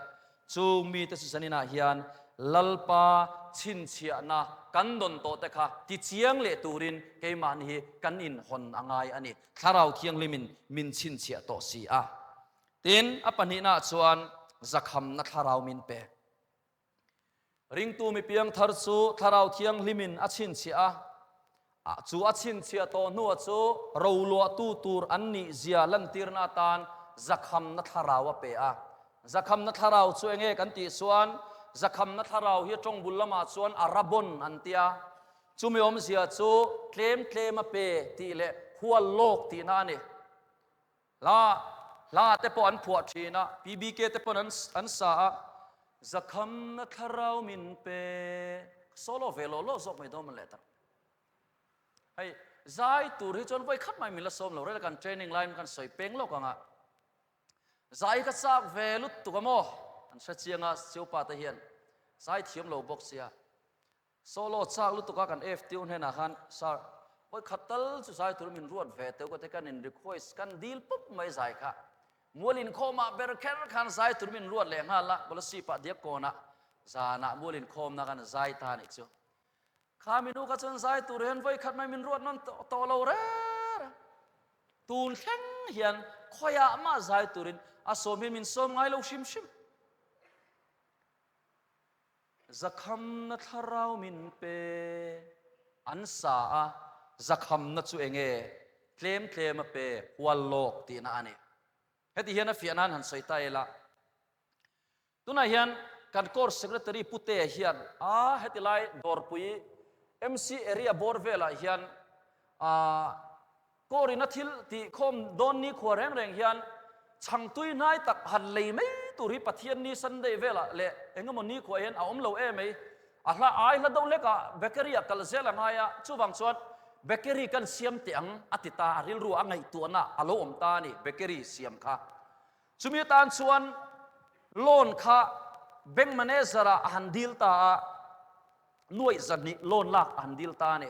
Chung mite chu zaninah hian Lalpa chhinchhiahna kan dawn tawh te kha tichiang leh turin keimahni hi kan inhawn a ngai a ni. Thlarau Thianghlimin min chhinchhiah tawh si a. Tin, a pahnihnaah chuan zakhamna thlarau min pe. Ringtu mi piangthar chu Thlarau Thianghlimin a chhinchhiah a, a chu a chhinchhiah tawh hnuah chu roluahtu tur an nih zia lantirna atan zakhamna thlarau a pe a. Zakhamna thlarau chu enge kan tih chuan zakhamna thlarau hi tawng bul lamah chuan arabon an ti a, chumi awmzia chu tlem tlem a pe tih leh hual lawk tihna a ni. Hla hla te pawh an phuah thin a, PBK te pawn an an sa a, Zakhamna thlarau min pe, solo ve lo lo zawk mai dawn man leh tak. Hei zai tur hi chuan vawi khat mai min la sawm lo rel a, kan training laiin kan sawi peng lawk ang a, zai ka chak ve lutuk a maw, an hre chiang a Siupa te hian zai thiam lo bawk sia. Solo chak lutuk a kan FTO hnenah khan Sir, vawi khat tal chu zai tur min ruat ve teuh ka ti kan in request kan dil pup mai zai kha. Mual inkhawmah ber kher khan zai tur min ruat leh nghal a, Kolasib ah Diakkawnah zanah mual inkhawmna khan zai ta nih chu. Kha minu kha chuan zai tur hian vawi khat mai min ruat nawn tawh lo reng reng. Tun thleng hian khawiah mah zai turin a sawm hian min sawm ngai lo hrim hrim. Zakhamna thlarau min pe an sa a, zakhamna chu enge tlem tlem a pe hual lawk tihna a ni. Heti hian a fiah nan han sawi ta ila, tunah hian kan course secretary Putea hian a heti lai dawrpui MC area bawr velah hian a Kawrina thil tih khawm dawn nikhua reng reng hian chhangtui hnai tak han lei mai tur hi Pathian ni Sunday velah leh engemaw nikhua hian a awm lo em mai. A hla ai hla deuh hlekah bakery ah kal zel a ngai a, chuvang chuan bakery kan siam teh ang a ti ta, a rilru a ngaihtuahna a lo awm ta a ni bakery siam kha. Chumi atan chuan loan kha bank manager ah a han dil ta a, nuaih zahnih loan lak a han dil ta a ni.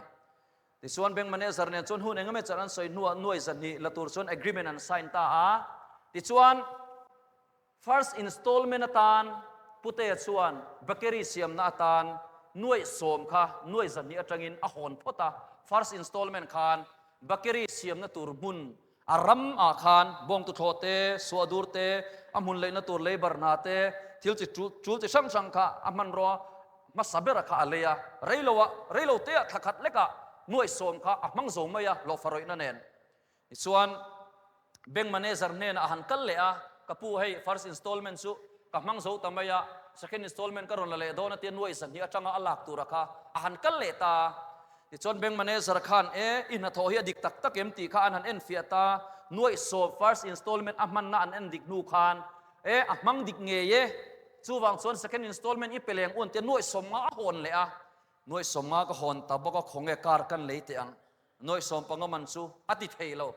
Tichuan bank manager nen chuan hun engemaw chan an sawi hnuah nuai 200 la tur chuan agreement an sign ta a. Tichuan first installment atan Putea chuan bakery siamna atan nuai 10 kha nuai 200 atangin a hawn phawt a. First installment khan bakery siamna tur hmun a ram ah khan bawngtuthlawh te, suahdur te, a hmun leihna tur labour hna te, thil chi tul chi hrang hrang kha a hmanraw hmasa bera kha a lei a, reilo ah, reilo te ah thla khat lek ah nuaih 10 kha a hmang zo mai a, hlawhfa rawihna nen. Tichuan bank manager hnenah a han kal leh a, ka pu hei first installment chu ka hmang zo ta mai a, second installment ka rawn la leh dawn a tia nuaih 200 atanga a lak tura kha a han kal leh ta a. Tichuan bank manager khan e i hnathawh hi a dik tak tak em tih kha an han enfiah ta, nuaih 10 first installment a hmanna an en dik hnu khan e a hmang dik ngei e, chuvang chuan second installment i pe leng un tia nuaih 50 a hawn leh a, nuaih 50 ka hawn ta bawk a khawnge car kan lei teh ang, nuaih 15 man chu a ti thei lo.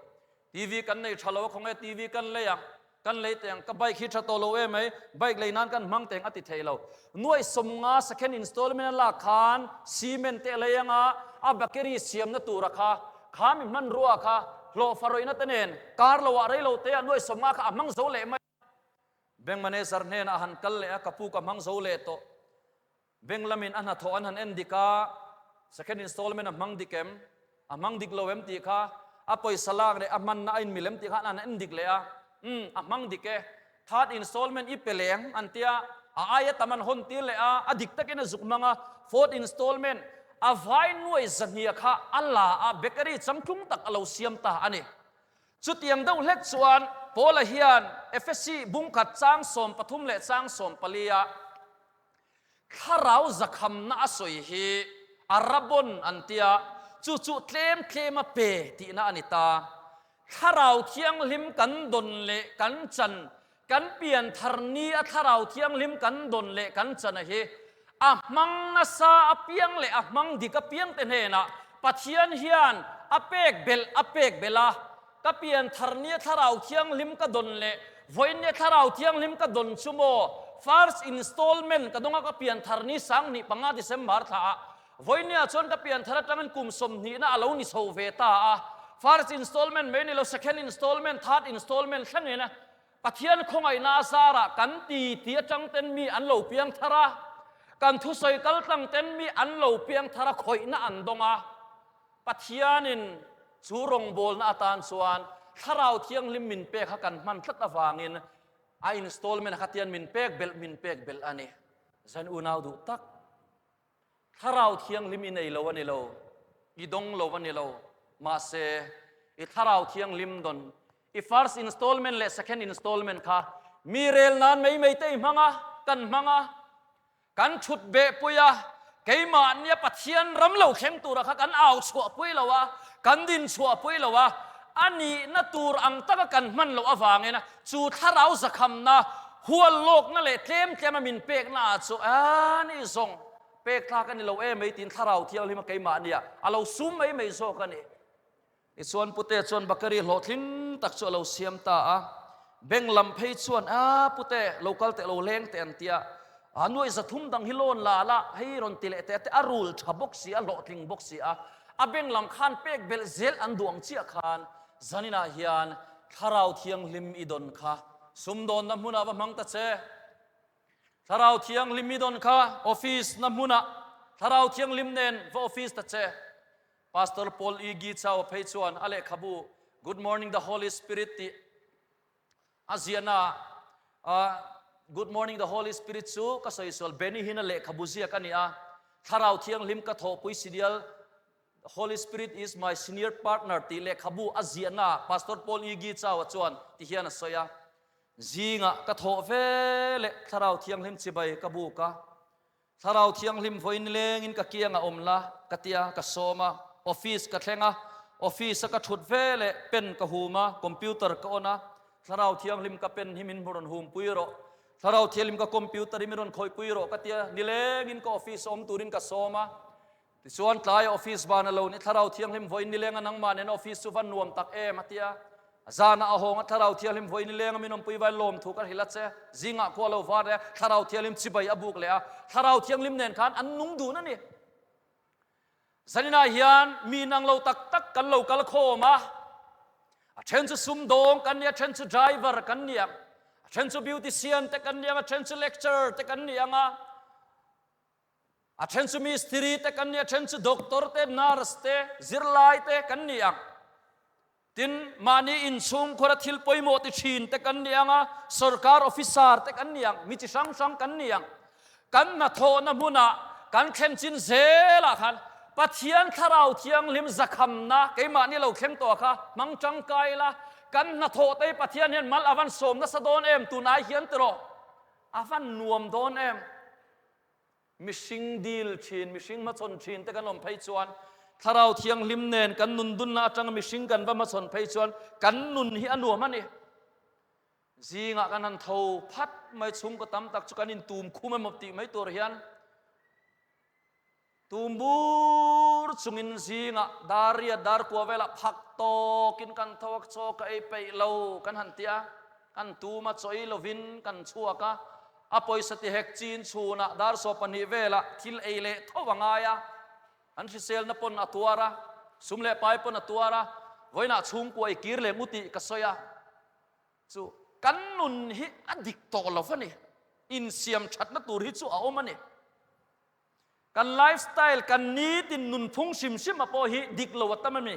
TV kan nei tha lo a khawnge TV kan lei ang, kan lei teh ang, ka bike hi tha tawh lo em mai, bike lei nan kan hmang teh ang a ti thei lo. Nuaih 50 second installment a lak khan cement te a lei ang a, a bakery siamna tura kha, kha mi hmanrua kha hlawh farawihna te nen kar lo ah rei lo te ah nuaih 50 kha a hmang zo leh mai a. Bank manager hnenah a han kal leh a, ka pu ka hmang zo leh tawh. Bank lamin a hnathawh an han en dik a, second installment a hmang dik em, a hmang dik lo em tih kha, a pawisa lak leh a hmanna a inmil em tih kha an han en dik leh a, umm a hmang dik e, third installment i pe leng an tia, a aia tam an hawn tir leh a, a dik takin a zuk hmang a, fourth installment a vai nuai 200 kha a la a, bakery changtlung tak a lo siam ta a ni. Chutiang deuh hlek chuan Paula hian Efesi bungkhat chang 13 leh chang 14 a, Thlarau zakhamna a sawi hi a rabon an tia. Chu chu tlem tlema pe tihna a ni ta. Thlarau Thianghlim kan dawn leh kan chan, kan pian thar ni a Thlarau Thianghlim kan dawn leh kan chan a hi a hmang nasa apiang leh a hmang dik apiang te hnenah Pathian hian a pek belh a pek belh a. Ka pian thar ni a Thlarau Thianghlim ka dawn leh vawiin ni a Thlarau Thianghlim ka dawn chu maw first installment ka dawng a ka pian thar ni 2005 December thla ah Vawinia chuan ka pian thar atangin kum sawmhnihna a lo ni chho ve ta a, first installment mai ni lo, second installment, third installment thlengin Pathian khawngaihna a zarah kan ti ti atang ten mi an lo piang thar a, kan thusawi kal tlang ten mi an lo piang thar a, khawihna an dawng a. Pathianin chu rawngbawlna atan chuan Thlarau Thianghlim min pek kha kan hman tlat avangin a installment kha tian min pek belh min pek belh a ni. Zan unau duh tak. Thlarau Thianghlim i nei lo a ni lo, i dawng lo a ni lo, mahse i Thlarau Thianghlim dawn i first installment leh second installment kha mi rel nan mai mai te i hmang a, kan hmang a, kan thut beh pui a, keimahnia Pathian ram lo thleng tura kha kan au chhuah pui lo a, kan din chhuah pui lo a, a nihna tur ang taka kan hman loh avangin chu thlarau zakhamna hual lawkna leh tlem tlema min pekna ah chu a ni zawng pek tlak a ni lo em mai tiin thlarau thianghlim a keimah nia a lo sum mai mai zawk a ni. Tichuan Pute chuan bakery hlawhtling tak chu a lo siam ta a, bank lam phei chuan a Pute lo kal teh lo leng teh an ti a, a nuaih 300 dang hi loan la la hei rawn ti leh teh a te a rul tha bawk si a hlawhtling bawk si a, a bank lam khan pek belh zel an duh ang chiah khan zaninah hian Thlarau Thianghlim i dawn kha sumdawnna hmunah va hmang ta che. Thlarau Thianghlim i dawn kha office na hmunah Thlarau Thianghlim nen va office ta che. Pastor Paul E. G. Chau phei chuan a lehkhabu Good Morning the Holy Spirit tih a ziahna ah Good Morning the Holy Spirit chu ka sawi sual Benny Hinn a lehkhabu ziak a ni a. Thlarau Thianghlim ka thawhpui sidial Holy Spirit is my senior partner tih lehkhabu a ziahna Pastor Paul E. G. Chau-a chuan ti hian a sawi a, Zingah ka thawh ve leh Thlarau Thianghlim chibai ka buk a, Thlarau Thianghlim vawiin lengin ka kiangah awm la ka tia ka sawm a, office ka thleng a, office a ka thut ve leh pen ka hum a, computer ka on a, Thlarau Thianghlim ka pen hi min hmu rawn hum pui rawh, Thlarau Thianghlim ka computer hi min rawn khawih pui rawh ka tia, nilengin ka office a awm turin ka sawm a, Tichuan tlai office ban a lo ni, Thlarau Thianghlim vawiin nileng a nangmah nen office chu va nuam tak em a ti a. Zanah a hawng a, Thlarau Thianghlim vawiin nileng a min awmpui vai lawm thu ka hrilh a che. Zingah khua lo var leh a, Thlarau Thianghlim chibai a buk leh a, Thlarau Thianghlim nen khan an nung dun a ni. Zaninah hian mi inang lo tak tak kan lo kal khawm a, a then chu sumdawng kan ni a, then chu driver kan ni ang, a then chu beautician te kan ni ang, a then chu lecturer te kan ni ang a, A then chu mistiri te kan ni, a then chu doctor te, nurse te, zirlai te kan ni ang. Tin, mahni inchhungkhura thil pawimawh ti thin te kan ni ang a, sorkar officer te kan ni ang, mi chi hrang hrang kan ni ang. Kan hnathawhna hmunah kan thlen chin zelah khan Pathian Thlarau Thianghlim zakhamna keimahni lo thleng tawh kha hmang tangkai la, kan hnathawh te hi Pathian hian mal a van sawm nasa dawn em tunai hian tiraw? A van nuam dawn em? Mihring dil thin, mihring hmachhawn thin te kan awm phei chuan Thlarau Thianghlim nen kan nun dunna atanga mihring kan va hmachhawn phei chuan kan nun hi a nuam a ni. Zingah kan han tho phat mai chhungkaw tam tak chu kan intum khum emaw tih mai tur hian Tum bur chungin zingah dar riat dar kua velah phak tawkin kan tho a, chaw ka ei peih lo kan han ti a, kan tum a chawi lovin kan chhuak a, a pawisa ti hek chin chhunah dar 12 velah thil ei leh tho a ngai a, an hriselna pawn a tuar a, sum leh pai pawn a tuar a, vawiinah chhungkua i kir leh ngu tih ka sawi a, chu kan nun hi a dik tawh lo a ni, insiam thatna tur hi chu a awm a ni. Kan lifestyle, kan nitin nunphung hrim hrim a pawh hi dik lo a tam a ni.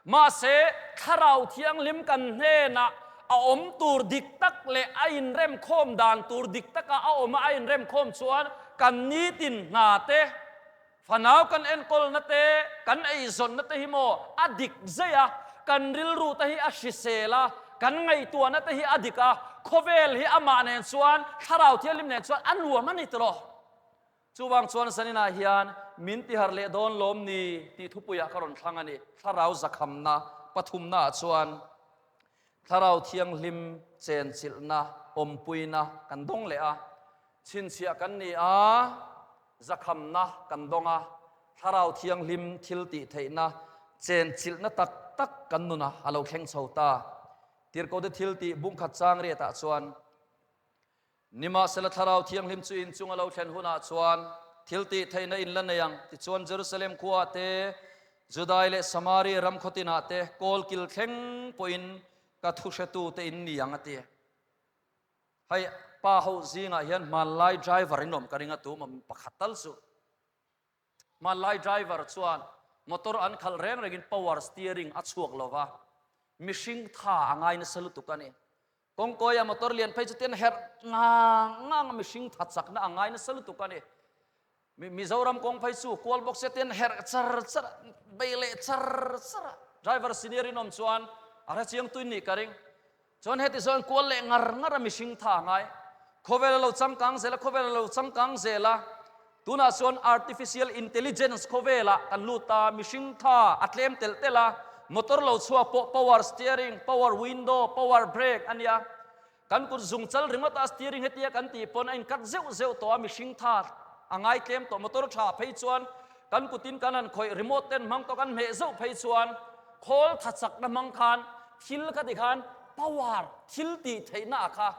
Mahse, Thlarau Thianghlim kan hnenah a awm tur dik tak leh a inremkhawm dan tur dik taka a awm a a inremkhawm chuan kan nitin hna te, fanau kan enkawlna te, kan eizawnna te hi maw a dik zei a, kan rilru te hi a hrisel a, kan ngaihtuahna te hi a dik a, khawvel hi amah nen chuan, Thlarau Thianghlim nen chuan a nuam a ni tiraw? Chuvang chuan zaninah hian min tiharh leh dawn lawm ni tih thupuiah ka rawn thlang a ni. Thlarau zakhamna pathumnaah chuan Thlarau Thianghlim chenchilhna, awmpuina kan dawng leh a. Chhinchhiah kan ni a, zakhamna kan dawng a, Thlarau Thianghlim thil tih theihna, chenchilhna tak tak kan nuna a lo thleng chho ta. Tirhkohte thil tih bungkhat chang riatah chuan, Nimahsela Thlarau Thianghlim chu inchung a lo thlen hunah chuan thil tih theihna in la nei ang. Tichuan Jerusalem khuaah te, Judai leh Samaria ram khaw tinah te, kawl kil thleng pawhin ka thu hretute in ni ang a ti. Hei pa ho zingah hian hmanlai driver in awm ka ring a tum awm pakhat tal chu. Hmanlai driver chuan motor an khalh reng rengin power steering a chhuak lova, mihring tha a ngai nasa lutuk a ni. Kawngkawia motor lian phei chu ten herh ngang ngang a mihring tha chakna a ngai nasa lutuk a ni. Mizoram kawng phei chu kual bawk se ten herh char char bei leh char char a. Driver senior in awm chuan a hre chiang tuin nih ka ring. Chuan heti chuan kual leh ngar ngar a mihring tha a ngai. Khawvel a lo changkang zel a, khawvel a lo changkang zel a. Tunah chuan artificial intelligence khawvelah kan lut a, mihring tha a tlem telh telh a, motor lo chhuak pawh power steering, power window, power brake a nia. Kan kut zung chal ringawt a steering hetia kan tih pawn a inkat zeuh zeuh tawh a, mihring tha a ngai tlem tawh. Motor tha phei chuan kan kutin kan han khawih remote ten hmang tawh kan hmeh zeuh phei chuan khawl tha chakna hmang khan thil kha tikhan power thil tih theihna ah kha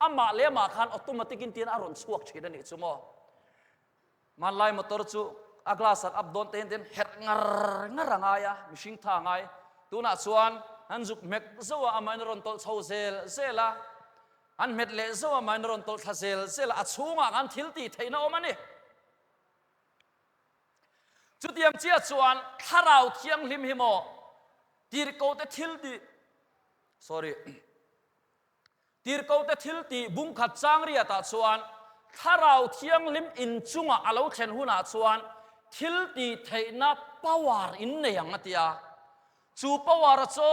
amah leh amah khan automatic in tiin a rawn chhuak thin a nih chu maw. Hmanlai motor chu a glass an up dawn te hian herh ngar ngar a ngai a, mihring tha a ngai. Tunah chuan an zuk hmet zauh a, amahin a rawn tawlh chho zel zel a, an hmet leh zauh a, amahin a rawn tawlh thla zel zel a, a chhungah khan thil tih theihna awm a ni. Chutiang chiah chuan Thlarau Thianghlim hi maw tirhkohte thil tih, sorry, Tirhkohte thil tih bungkhat chang riatah chuan Thlarau Thianghlim inchungah a lo thlen hunah chuan thil tih theihna power in nei ang a ti a. Chu power chu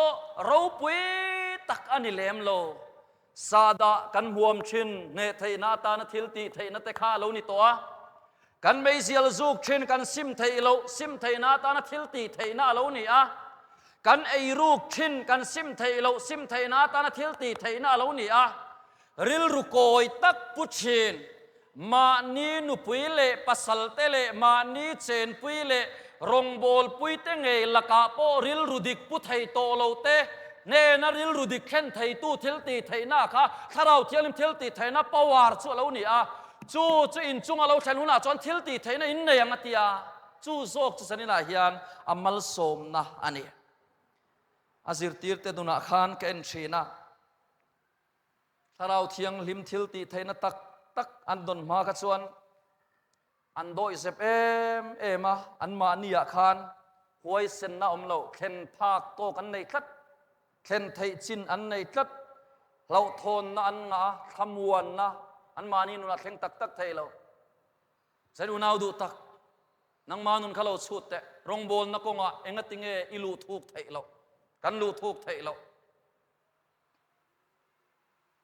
ropui tak a ni lem lo. Sahdah kan hmuam thin hneh theihna atana thil tih theihna te kha a lo ni tawh a. Kan meizial zuk thin kan sim theih loh sim theihna atana thil tih theihna a lo ni a. Kan eiruk thin kan sim theih loh sim theihna atana thil tih theihna a lo ni a. Rilru kawi tak pu thin, mahni nupui leh pasalte leh mahni chenpui leh rawngbawlpuite ngei lakah pawh rilru dik pu thei tawh lo te hnena rilru dik thlen theitu thil tih theihna kha Thlarau Thianghlim thil tih theihna power chu a lo ni a. Chu chu inchung a lo thlen hunah chuan thil tih theihna in nei ang a ti a, chu zawk chu zaninah hian a malsawmna a ni. A zirtirte nunah khan ka en thin a, Thlarau Thianghlim thil tih theihna tak tak an dawn hma kha chuan an dawihzep em em a, anmahniah khan huaisenna awm lo, thlen phak tawk an nei tlat. Thlen theih chin an nei tlat, hlauhthawnna an ngah a, thlamuanna anmahni nunah thleng tak tak thei lo. Zain unau duh tak, nangmah nun kha lo chhut teh, rawngbawlna kawngah engatinge i luh thuk theih loh, kan luh thuk theih loh.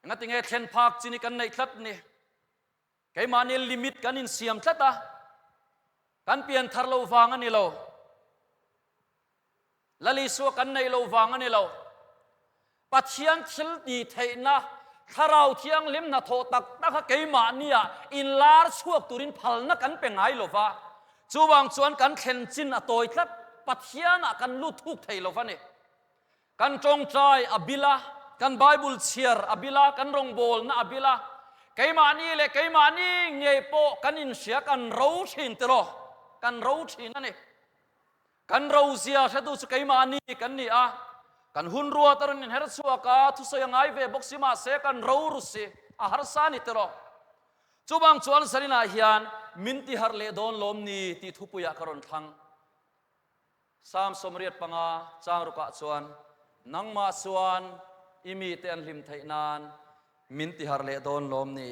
Engatinge thlen phak chin hi kan neih tlat ni. Keimahni limit kan insiam tlat a, kan pian thar lo vang a ni lo. Lal Isua kan neih lo vang a ni lo. Pathian thil tih theihna, Thlarau Thianghlim hnathawh tak tak kha keimahnia inlar chhuak turin phalna kan pe ngai lo va. Chuvang chuan kan thlen chin a tawi tlat, Pathianah kan lut thuk thei lo va ni. Kan tawngtai a bil a, kan Bible chhiar a bil a, kan rawngbawlna a bil a, keimahni leh keimahni ngei pawh kan inhria kan ro thin tiraw? Kan ro thin a ni. Kan rozia hretu chu keimahni kan ni a, kan hun ruat a rawn inher chhuak a, thusawi a ngai ve bawk si mahse kan ro ru si, a harsa a ni tiraw? Chuvang chuan zaninah hian min tiharh leh dawn lawm ni tih thupuiah ka rawn thlang. Psalm 85 chang rukah chuan, Nangmah chuan i mite an hlim theih nan min tiharh leh dawn lawm ni?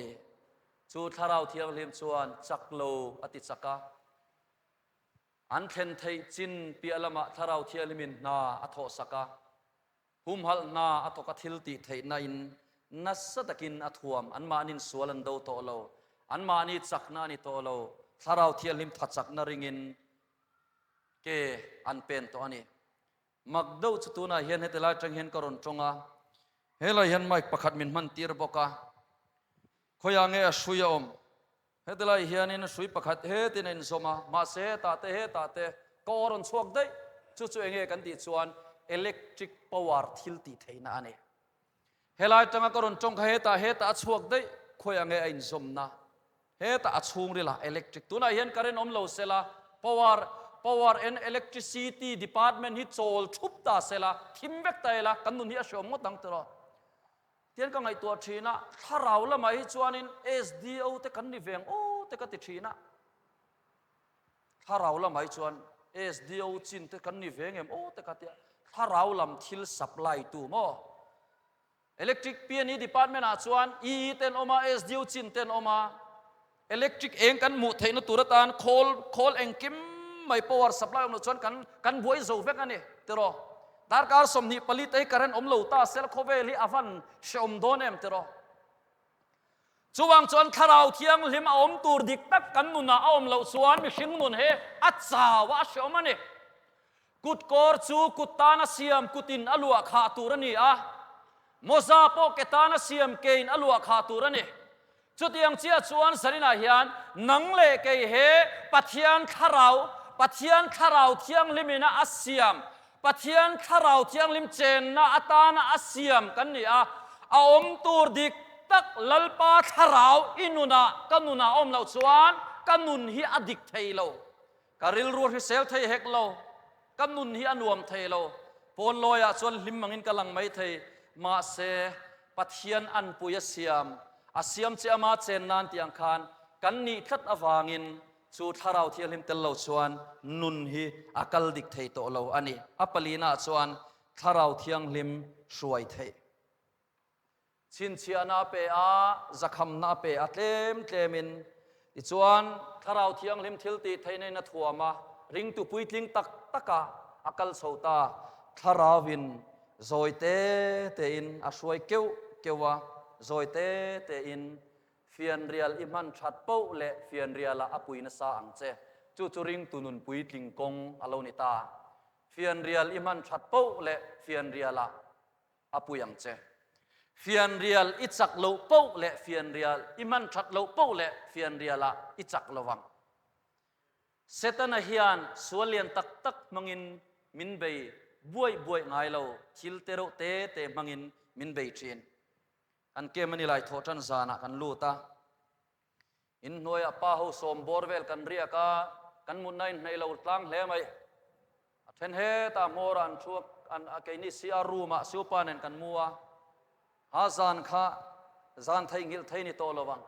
Chu Thlarau Thianghlim chuan chak lo a ti chak a. An thlen theih chin piah lamah Thlarau Thianghlimin hna a thawhsak a, humhalh hna a thawk a thil tih theihna in nasa takin a thuam. Anmahnin sual an do tawh lo, anmahni chakna a ni tawh lo. Thlarau Thianghlim thachakna ringin ke an pen tawh a ni. Mak deuh chu tunah hian heti lai atang hian ka rawn tawng a, helai hian mic pakhat min hman tir bawk a, khawiah nge a hrui a awm? Heti lai hianin hrui pakhat hetin a inzawm a, mahse hetah te hetah te ka aw rawn chhuak daih, chu chu enge kan tih chuan electric power thil tih theihna a ni. Helai atanga ka rawn tawng kha hetah hetah a chhuak daih, khawiah nge a inzawmna? Hetah a chhungril ah electric tunah hian current awm lo sela power power and electricity department hi chawl thup ta sela thim vek ta ila kan nun hi a hreawm ngawt ang tiraw tian ka ngaihtuah thin a thlarau lamah hi chuanin SDO te kan ni veng aw te ka ti thin a thlarau lamah hi chuan SDO chin te kan ni veng em aw te ka ti a thlarau lam thil supply tu maw Electric PNE department ah chuan EE te an awm a, SDO chin te an awm a. Electric eng kan hmuh theihna tur atan khawl khawl engkim mai power supply awm loh chuan kan kan buai zo vek a ni tiraw. Darkar 24 te hi current awm lo ta sel khawvel hi a van hreawm dawn em tiraw. Chuvang chuan Thlarau Thianghlim a awm tur dik tak kan nunah a awm loh chuan mihring nun hi a chau a, a hreawm a ni. Kut kawr chu kut tana siam kutin a luah khah tur a ni a, mawza pawh ke tana siam kein a luah khah tur a ni. Chutiang chiah chuan zaninah hian nang leh kei he Pathian Thlarau, Pathian Thlarau Thianghlimina a siam, Pathian Thlarau Thianghlim chenna atana a siam kan ni a, a awm tur dik tak Lalpa Thlarau i nunah ka nunah a awm loh chuan ka nun hi a dik thei lo. Ka rilru hrisel thei hek lo, ka nun hi a nuam thei lo. Pawn lawiah chuan hlim angin ka lang mai thei, mahse Pathian anpui a siam, a siam che ama chen nan tih ang khan kan nih tlat avangin chu Thlarau Thianghlim tel lo chuan nun hi a kal dik thei tawh lo a ni. A palinaah chuan Thlarau Thianghlim hruai theih. Chhinchhiahna a pe a, zakhamna a pe a tlem tlemin. Tichuan, Thlarau Thianghlim thil tih theihna in a thuam a, ringtu puitling tak taka a kal chho ta. Thlarauin zawi te tein a hruai keuh keuh a, zawi te tein fianrial i hman that poh leh fianrialah a pui nasa ang che. Chu chu ringtu nun puitling kawng a lo ni ta. Fianrial i hman that poh leh fianrialah a pui ang che. Fianrial i chak loh poh leh fianrial i hman that loh poh leh fianrialah i chak lo vang. Setana hian sual lian tak tak hmangin min bei buaih buaih ngai lo, thil te reuh te te hmangin min bei thin. Kan kem a ni lai thawh tan zanah kan lut a, inhnuaiah pa ho sawm bawr vel kan riak a, kan mutna inhnaih lo tlang hle mai. A then hetah hmawrah an thu a, keini CR room ah Siupa nen kan mu a, ha zan kha zan theihnghilh thei ni tawh lo ang.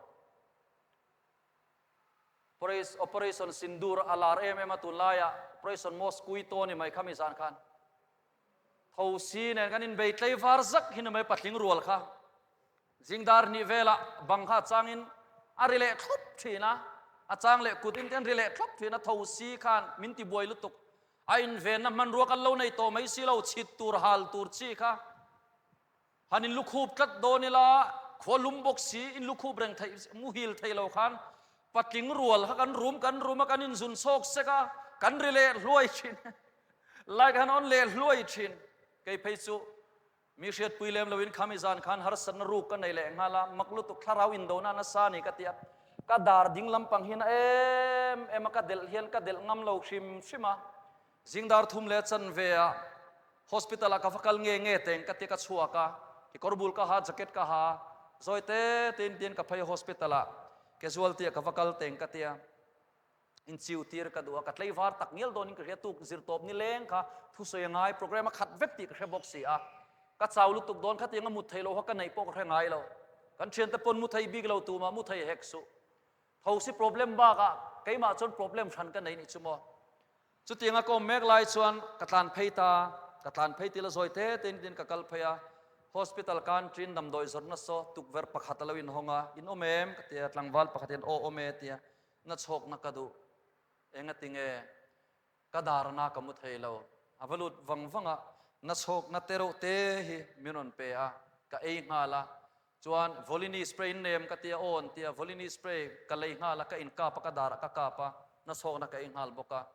Operation Sindoor a lar em em a tunlaiah Operation Mosquito ni mai kha mi zan khan. Thosi nen kan inbei tlei var zak hi ni mai patling rual kha. Zingdar hnih velah bang kha a changin a ri leh thlawp thin a, a chang leh kut in te an ri leh thlawp thin a, thosi khan min ti buai lutuk. A invenna hmanrua kan lo nei tawh mai si lo, chhit tur hal tur chi kha han in lukhup tlat dawn ila, khua lum bawk si in lukhup reng theih muhil thei lo khan patling rual kha kan rum kan rum a, kan inzun chhawk sek a, kan ri leh hluai thin, light han on leh hluai thin, kei phei chu Mi hriatpui lem loin khami zan khan harsatna ruk ka nei leh nghal a, mak lutuk thlarau indona nasa a ni ka ti a, ka dar ding lampang hian a em em a, ka delh hian ka delh ngam lo hrim hrim a, zingdar thum leh chanve ah hospital ah ka va kal nge nge teng ka ti a, ka chhuak a, kekawr bul ka ha, jacket ka ha, zawi te tein tiin ka phei hospital ah casualty ah ka va kal teng ka ti a. Inchiu tir ka duh a, ka tleivar tak ngial dawnin ka hria tuk zirtawp ni leng kha thusawi a ngai program a khat vek tih ka hre bawk si a, ka chau lutuk dawn khatiang a mut theih loh kha ka neih pawh ka hre ngai lo, kan thiante pawn mu thei bik lo tumah mu thei hek suh. Thosi problem bakah keimah chuan problem hran ka nei nih chu maw. Chutiang a ka awm mek lai chuan ka tlan phei ta, ka tlan phei tila zawi te tein tin ka kal phei a, hospital kan ṭin damdawi zawrhna saw tukverh pakhat a lo inhawng a, in awm em? ka ti a, tlangval pakhat hian aw awm e a ti a, Na chhawkna ka duh. Engati nge ka darna ka mu thei lo. A va lut vang vang a, na chhawkna te reuh te hi min rawn pe a, ka ei nghal a. Chuan Volini spray in nem ka tia aw an tia, Volini spray ka lei nghal a, ka in kap a, ka darah ka kap a, nachhawkna ka ei nghal bawk a.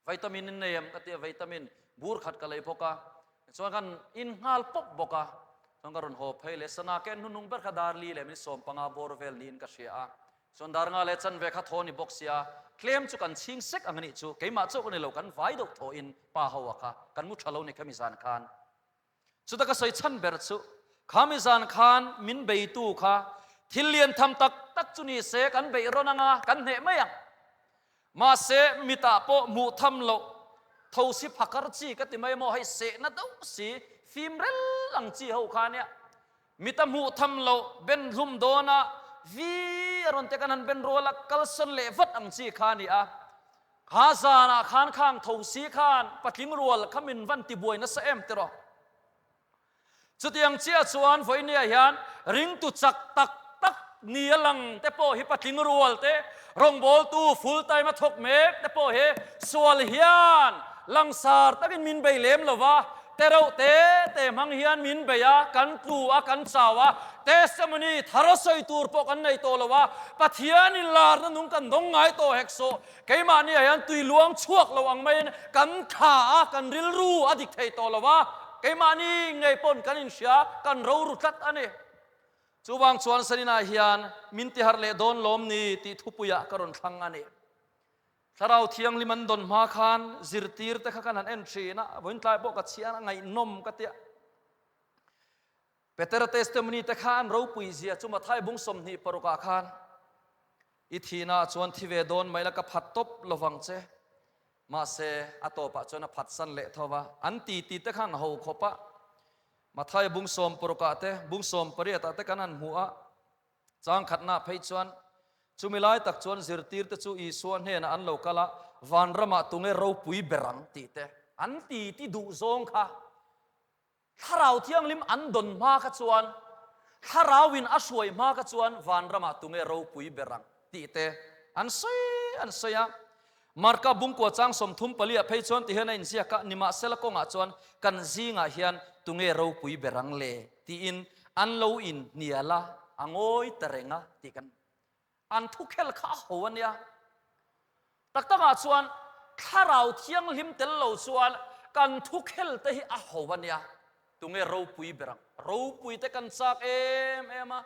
Vitamin in nei em ka tia, vitamin bur khat ka lei bawk a. Chuan kan in nghal pawp bawk a. Chuan ka rawn haw phei leh sana ka en hnuhnung ber kha dar li leh min 15 bawr vel niin ka hria a. Chuan dar nga leh chanve kha thaw ni bawk sia, tlem chu kan chhing sek ang a nih chu, keimah chauh ka ni lo, kan vai deuh thaw in pa ho a kha kan mu tha lo ni khami zan khan. Chuta ka sawi chhan ber chu, khami zan khan min beitu kha thil lian tham tak tak chu ni se kan beih rawn anga kan hneh mai ang. Mahse mitah pawh hmuh tham loh tho si phakar chi ka ti mai maw, hei sehna deuh si fim rel ang chi ho kha nia. Mita hmuh tham loh ben hlum dawna vi a rawn te kan han ben rual a, kalsawn leh vat ang chi kha a ni a. Kha zanah khan khang tho si khan patling rual kha min van tibuai nasa em tiraw? Chutiang chiah chuan vawinia hian ringtu chak tak tak ni a lang te pawh hi patling rual te, rawngbawltu full time a thawk mek te pawh hi sual hian langsar takin min bei lem lo va, Te reuh te te hmang hian min bei a, kan tlu a, kan chau a, testimony thar a sawi tur pawh kan nei tawh lo a, Pathianin larna nung kan dawng ngai tawh hek sawh, keimahni ah hian tui luang chhuak lo ang maiin kan thla a, kan rilru a dik thei tawh lo a, keimahni ngei pawn kan inhria, kan roru tlat a ni. Chuvang chuan Saninah hian min tiharh leh dawn lawm ni tih thupuiah ka rawn thlang a ni. Thlarau Thianghlim an dawn hma khan zirtir te kha kan han en thin a, vawiin tlai pawh ka chhiar a, ngaihnawm ka tia. Petera testimony te kha an ropui zia chu Mathai bung 26 ah khan i thihna ah chuan thi ve dawn mai la ka phat tawp lovang che, mahse a tawpah chuan a phatsan leh tho va, an ti ti te kha an ho khawp a. Mathai bung 60 ah te, bung 18 ah te kan han hmu a. Chang khatna phei chuan, chumi lai tak chuan zirtirte chu Isua hnenah an lo kal a, Vanramah tunge ropui ber ang tih te an ti ti duh zawng kha Thlarau Thianghlim an dawn hma kha chuan, Thlarauin a hruai hma kha chuan Vanramah tunge ropui ber ang tih te an sawi an sawi a. Marka bungkua chang 34 ah phei chuan ti hian a inziak a, Nimahsela kawngah chuan kan zingah hian tunge ropui ber ang le? tiin an lo inhnial a, a ngawi ta reng a tih kan an thukhel kha a ho a nia. Tak takah chuan Thlarau Thianghlim tel lo chuan kan thukhel te hi a ho a nia. Tunge ropui ber ang? Ropui te kan chak em em a,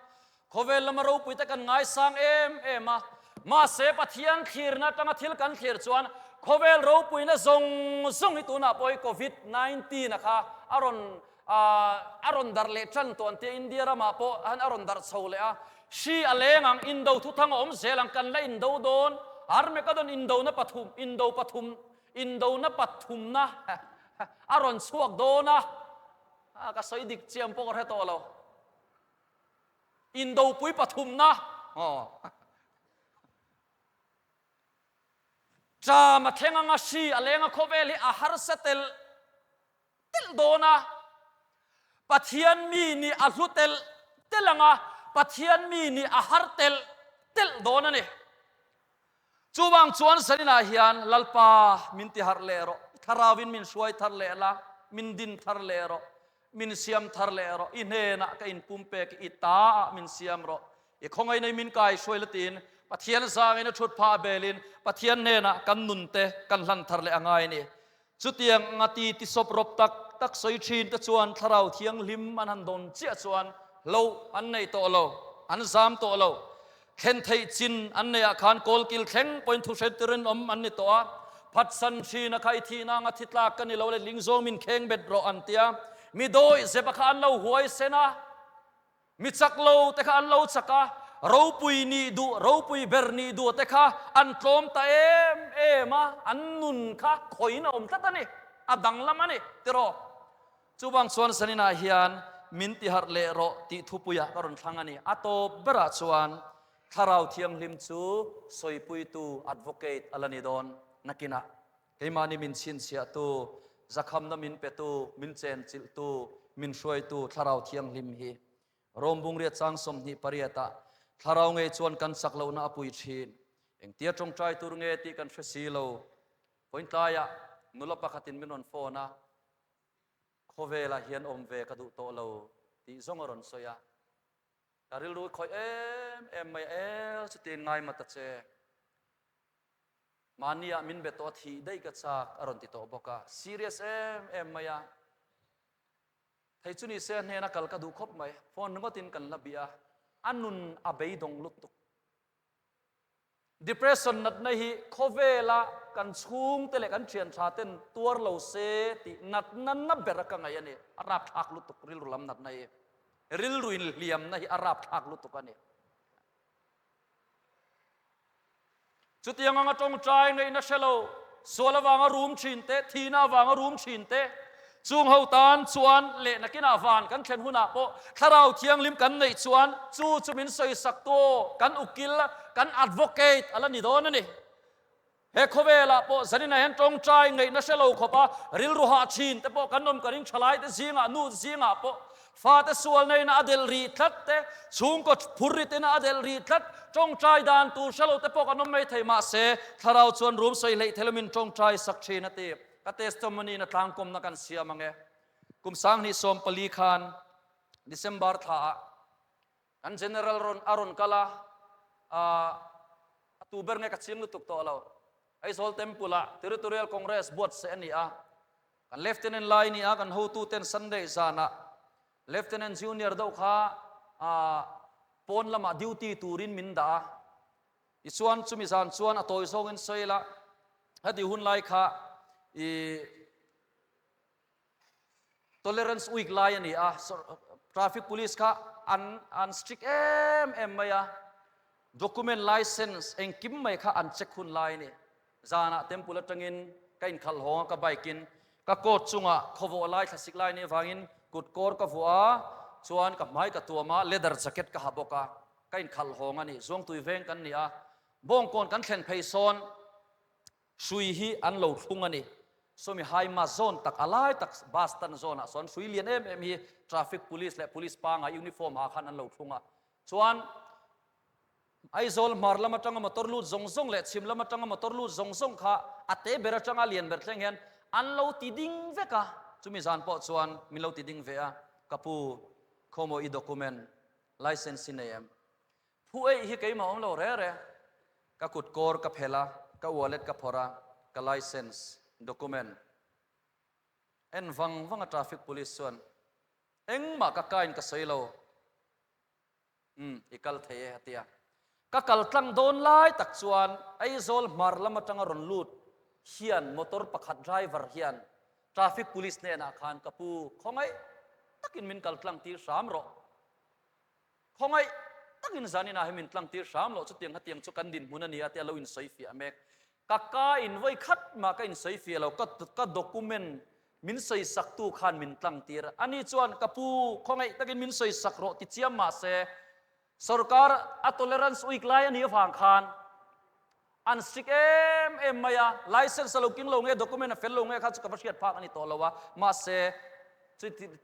khawvel lama ropui te kan ngaisang em em a, mahse Pathian thlirna atanga thil kan thlir chuan khawvel ropuina zawng zawng hi tunah pawh hi Covid 19 a kha a rawn a rawn darh leh tan tawh an tia, India ramah pawh han a rawn darh chho leh a, hri a leng ang, indo thuthang a awm zel ang, kan la indo dawn, Armageddon indona pathum, indo pathum, indona pathumna a rawn chhuak dawn a, ka sawi dik chiang pawh ka hre tawh lo. Indopui pathumna aw. Ṭam a thleng anga hri a leng a khawvel hi a harsa telh telh dawn a, Pathian mi nih a hlu telh telh anga Pathian mi nih a har telh telh dawn a ni. Chuvang chuan Zaninah hian Lalpa min ti harh leh rawh, i thlarauin min hruai thar leh la, min din thar leh rawh, min siam thar leh rawh, i hnenah ka inpumpek, i taah min siam rawh, i khawngainei min kai hruai la tiin Pathian zangin a thut phah belin Pathian hnenah kan nunte kan hlan thar leh a ngai a ni. Chutiang anga ti ti sawp rawp tak tak sawi thin te chuan Thlarau Thianghlim an han dawn chiah chuan hloh an nei tawh lo, an zam tawh lo. Thlen theih chin an neih ah khan kawlkil thleng pawhin thu hre tirin awm an ni tawh a. Phatsan thin a kha i thihna anga thi tlak ka ni lo le ling zawng min kheng bet rawh an tia. Mi dawih zep a kha an lo huai sen a. Mi chak lo te kha an lo chak a, ropui nih duh, ropui ber nih duh te kha an tlawm ta em em a, an nun kha khawiin a awm tlat a ni, a danglam a ni tiraw. Chuvang chuan Zaninah hian min tiharh leh rawh tih thupuiah ka rawn thlang a ni. A tawp berah chuan Thlarau Thianghlim chu sawipuitu, advocate, a la ni dawn nakinah. Keimahni min chhinchhiahtu, zakhamna min petu, min chenchilhtu, min hruaitu Thlarau Thianghlim hi Rom bungriat chang 28 ah Thlarau ngei chuan kan chak lohna a pui thin. Engtia tawngtai tur nge tih kan hre si lo. Vawiin tlaiah nula pakhatin min rawn phone a, khawvelah hian awm ve ka duh tawh lo tih zawng a rawn sawi a. Ka rilru i khawih em em mai a, el chutin ngai ma ta che. Mahni ah min be tawh a thih daih ka chak a rawn ti tawh bawk a, serious em em mai a. Thei chu ni se a hnena kal ka duh khawp mai, phone ringawt in kan la bih a, a nun a beidawng lutuk. Depression natna hi khawvela kan chhungte leh kan thian tha ten tuar lo se tih natna na ber a ka ngaih a ni. A rapthlak lutuk rilru lam natna hi. Rilru inhliamna hi a rapthlak lutuk a ni. Chutiang anga tawngtai ngaihna hre lo, sual avanga rum thin te, thihna avanga rum thin te, Chung ho tan chuan leh nakinah van kan thlen hunah pawh Thlarau Thianghlim kan neih chuan chu chu min sawisak tu aw, kan ukil, kan advocate a la ni dawn a ni. He khawvelah pawh zaninah hian tawngtai ngaihna hre lo khawpa rilru hah thin te pawh kan awm ka ring thalai te zingah, nu zingah pawh fate sualna ina a delh rih tlat te, chhungkaw phur rit ina a delh rih tlat, tawngtai dan tur hre lo te pawh kan awm mai thei mahse Thlarau chuan rum sawi hleih thei lo min tawngtai sak thin a ti. Ka testimony na tlangkawmna kan siam ang e. Kum 2014 khan December thla ah kan General rawn a rawn kal a, a tu ber nge ka ching lutuk tawh lo. Aizawl Temple ah Territorial Congress buatsaih a ni a. Kan Lieutenant lai ni a, kan hotu ten Sunday zan ah Lieutenant Junior deuh kha pawn lamah duty turin min dah a. Tichuan chumi zan chuan a tawi zawngin sawi ila, heti hun lai kha i tolerance week lai a ni a, traffic police kha an an strict em em mai a, document license engkim mai kha an check hun lai a ni. Zanah temple atangin ka inkhalh hawng a, ka bike in ka coat chungah khawvawh lai thlasik lai nih avangin kut kawr ka vuah a, chuan ka hmai ka tuam a, leather jacket ka ha bawk a. Ka inkhalh hawng a ni. Zuangtui veng kan ni a, Bawngkawn kan thlen phei sawn hrui hi an lo thlung a ni. Sawmi haima zawn tak a lai tak bus stand zawnah sawn hrui lian em em hi traffic police leh police panga uniform ha khan an lo thlung a. Chuan Aizawl hmar lam atanga motor lut zawng zawng leh chhim lam atanga motor lut zawng zawng kha a te ber atanga lian ber thleng hian an lo ti ding vek a. Chumi zan pawh chuan min lo ti ding ve a, ka pu khawmaw i document License i nei em? Phu eih hi keimah awm lo re re. Ka kut kawr ka phel a, ka wallet ka phawrh a, ka license, document en vang vang a traffic police chuan engmah ka kain ka sawi lo. Umm, i kal thei e a ti a. Ka kal tlang dawn lai tak chuan Aizawl hmar lam atanga rawn lut hian motor pakhat driver hian Traffic police hnenah khan ka pu khawngaih takin min kal tlang tir hram rawh. Khawngaih takin zaninah hi min tlang tir hram loh chutiang hetiang chu kan dinhmun a ni a tia lo insawi fiah mek. Ka ka in vawi khat mah ka insawi fiah lo, ka ka document min sawi saktu khan min tlang tir a. Ani chuan ka pu khawngaih takin min sawi sak rawh ti chiam mahse sorkar a tolerance week lai a nih avang khan An strict em em mai a, license a lo king lo nge, document a fel lo nge kha chu ka va hriat phak a ni tawh lo a, mahse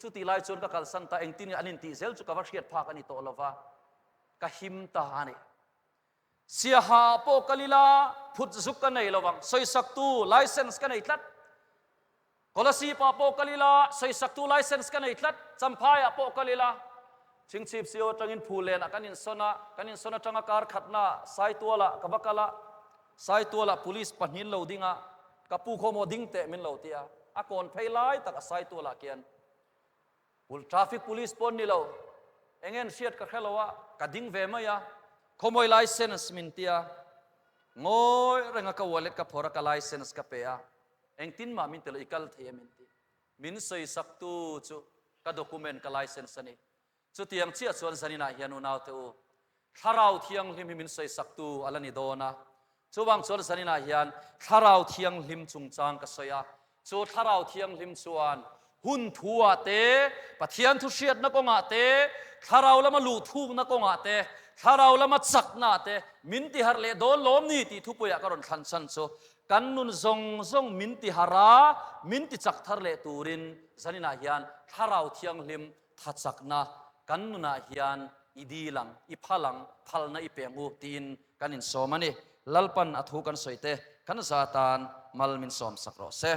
chuti lai chuan ka kalsan ta, engtin nge an intih zel chu ka va hriat phak a ni tawh lo va, ka him ta a ni. Siaha pawh kal ila phut zuk ka nei lo vang, sawisaktu license ka nei tlat. Kolasib-ah pawh kal ila, sawisaktu license ka nei tlat, Champhaiah pawh kal ila, Chhingchhip CO atangin Phulenah kan insawn a, kan insawn atanga kar khatnaah Saitualah ka va kal a, Saitualah police pahnihin lo ding a, ka pu khaw maw ding teh min lo ti a, a kawn phei lai tak a Saitualah khian traffic police pawh an ni lo, eng nge an hriat ka hre lo a, ka ding ve mai a, khawmawi license min ti a, ngawi renga ka wallet ka phawrh a, ka license ka pe a. Engtin mah min ti lo, i kal thei a min ti. Min sawisaktu chu ka document, ka license a ni. Chutiang chiah chuan zaninah hian unaute u, Thlarau Thianghlim hi min sawisaktu a la ni dawn a. Chuvang chuan zaninah hian Thlarau Thianghlim chungchang ka sawi a. Chu Thlarau Thianghlim chuan hun thu-ah te, Pathian thu hriatna kawngah te, Thlarau lama luh thukna kawngah te, Thlarau lama chaknaah te min tiharh leh dawn lawm ni tih thupuiah ka rawn thlan chhan chu Kan nun zawng zawng min ti harh a, min ti chak thar leh turin zaninah hian Thlarau Thianghlim tha chakna kan nunah hian i dil ang, i phal ang, phalna i pe ang u tiin kan insawm a ni. Lalpan a thu kan sawi te kan za tan mal min sawm sak rawh se.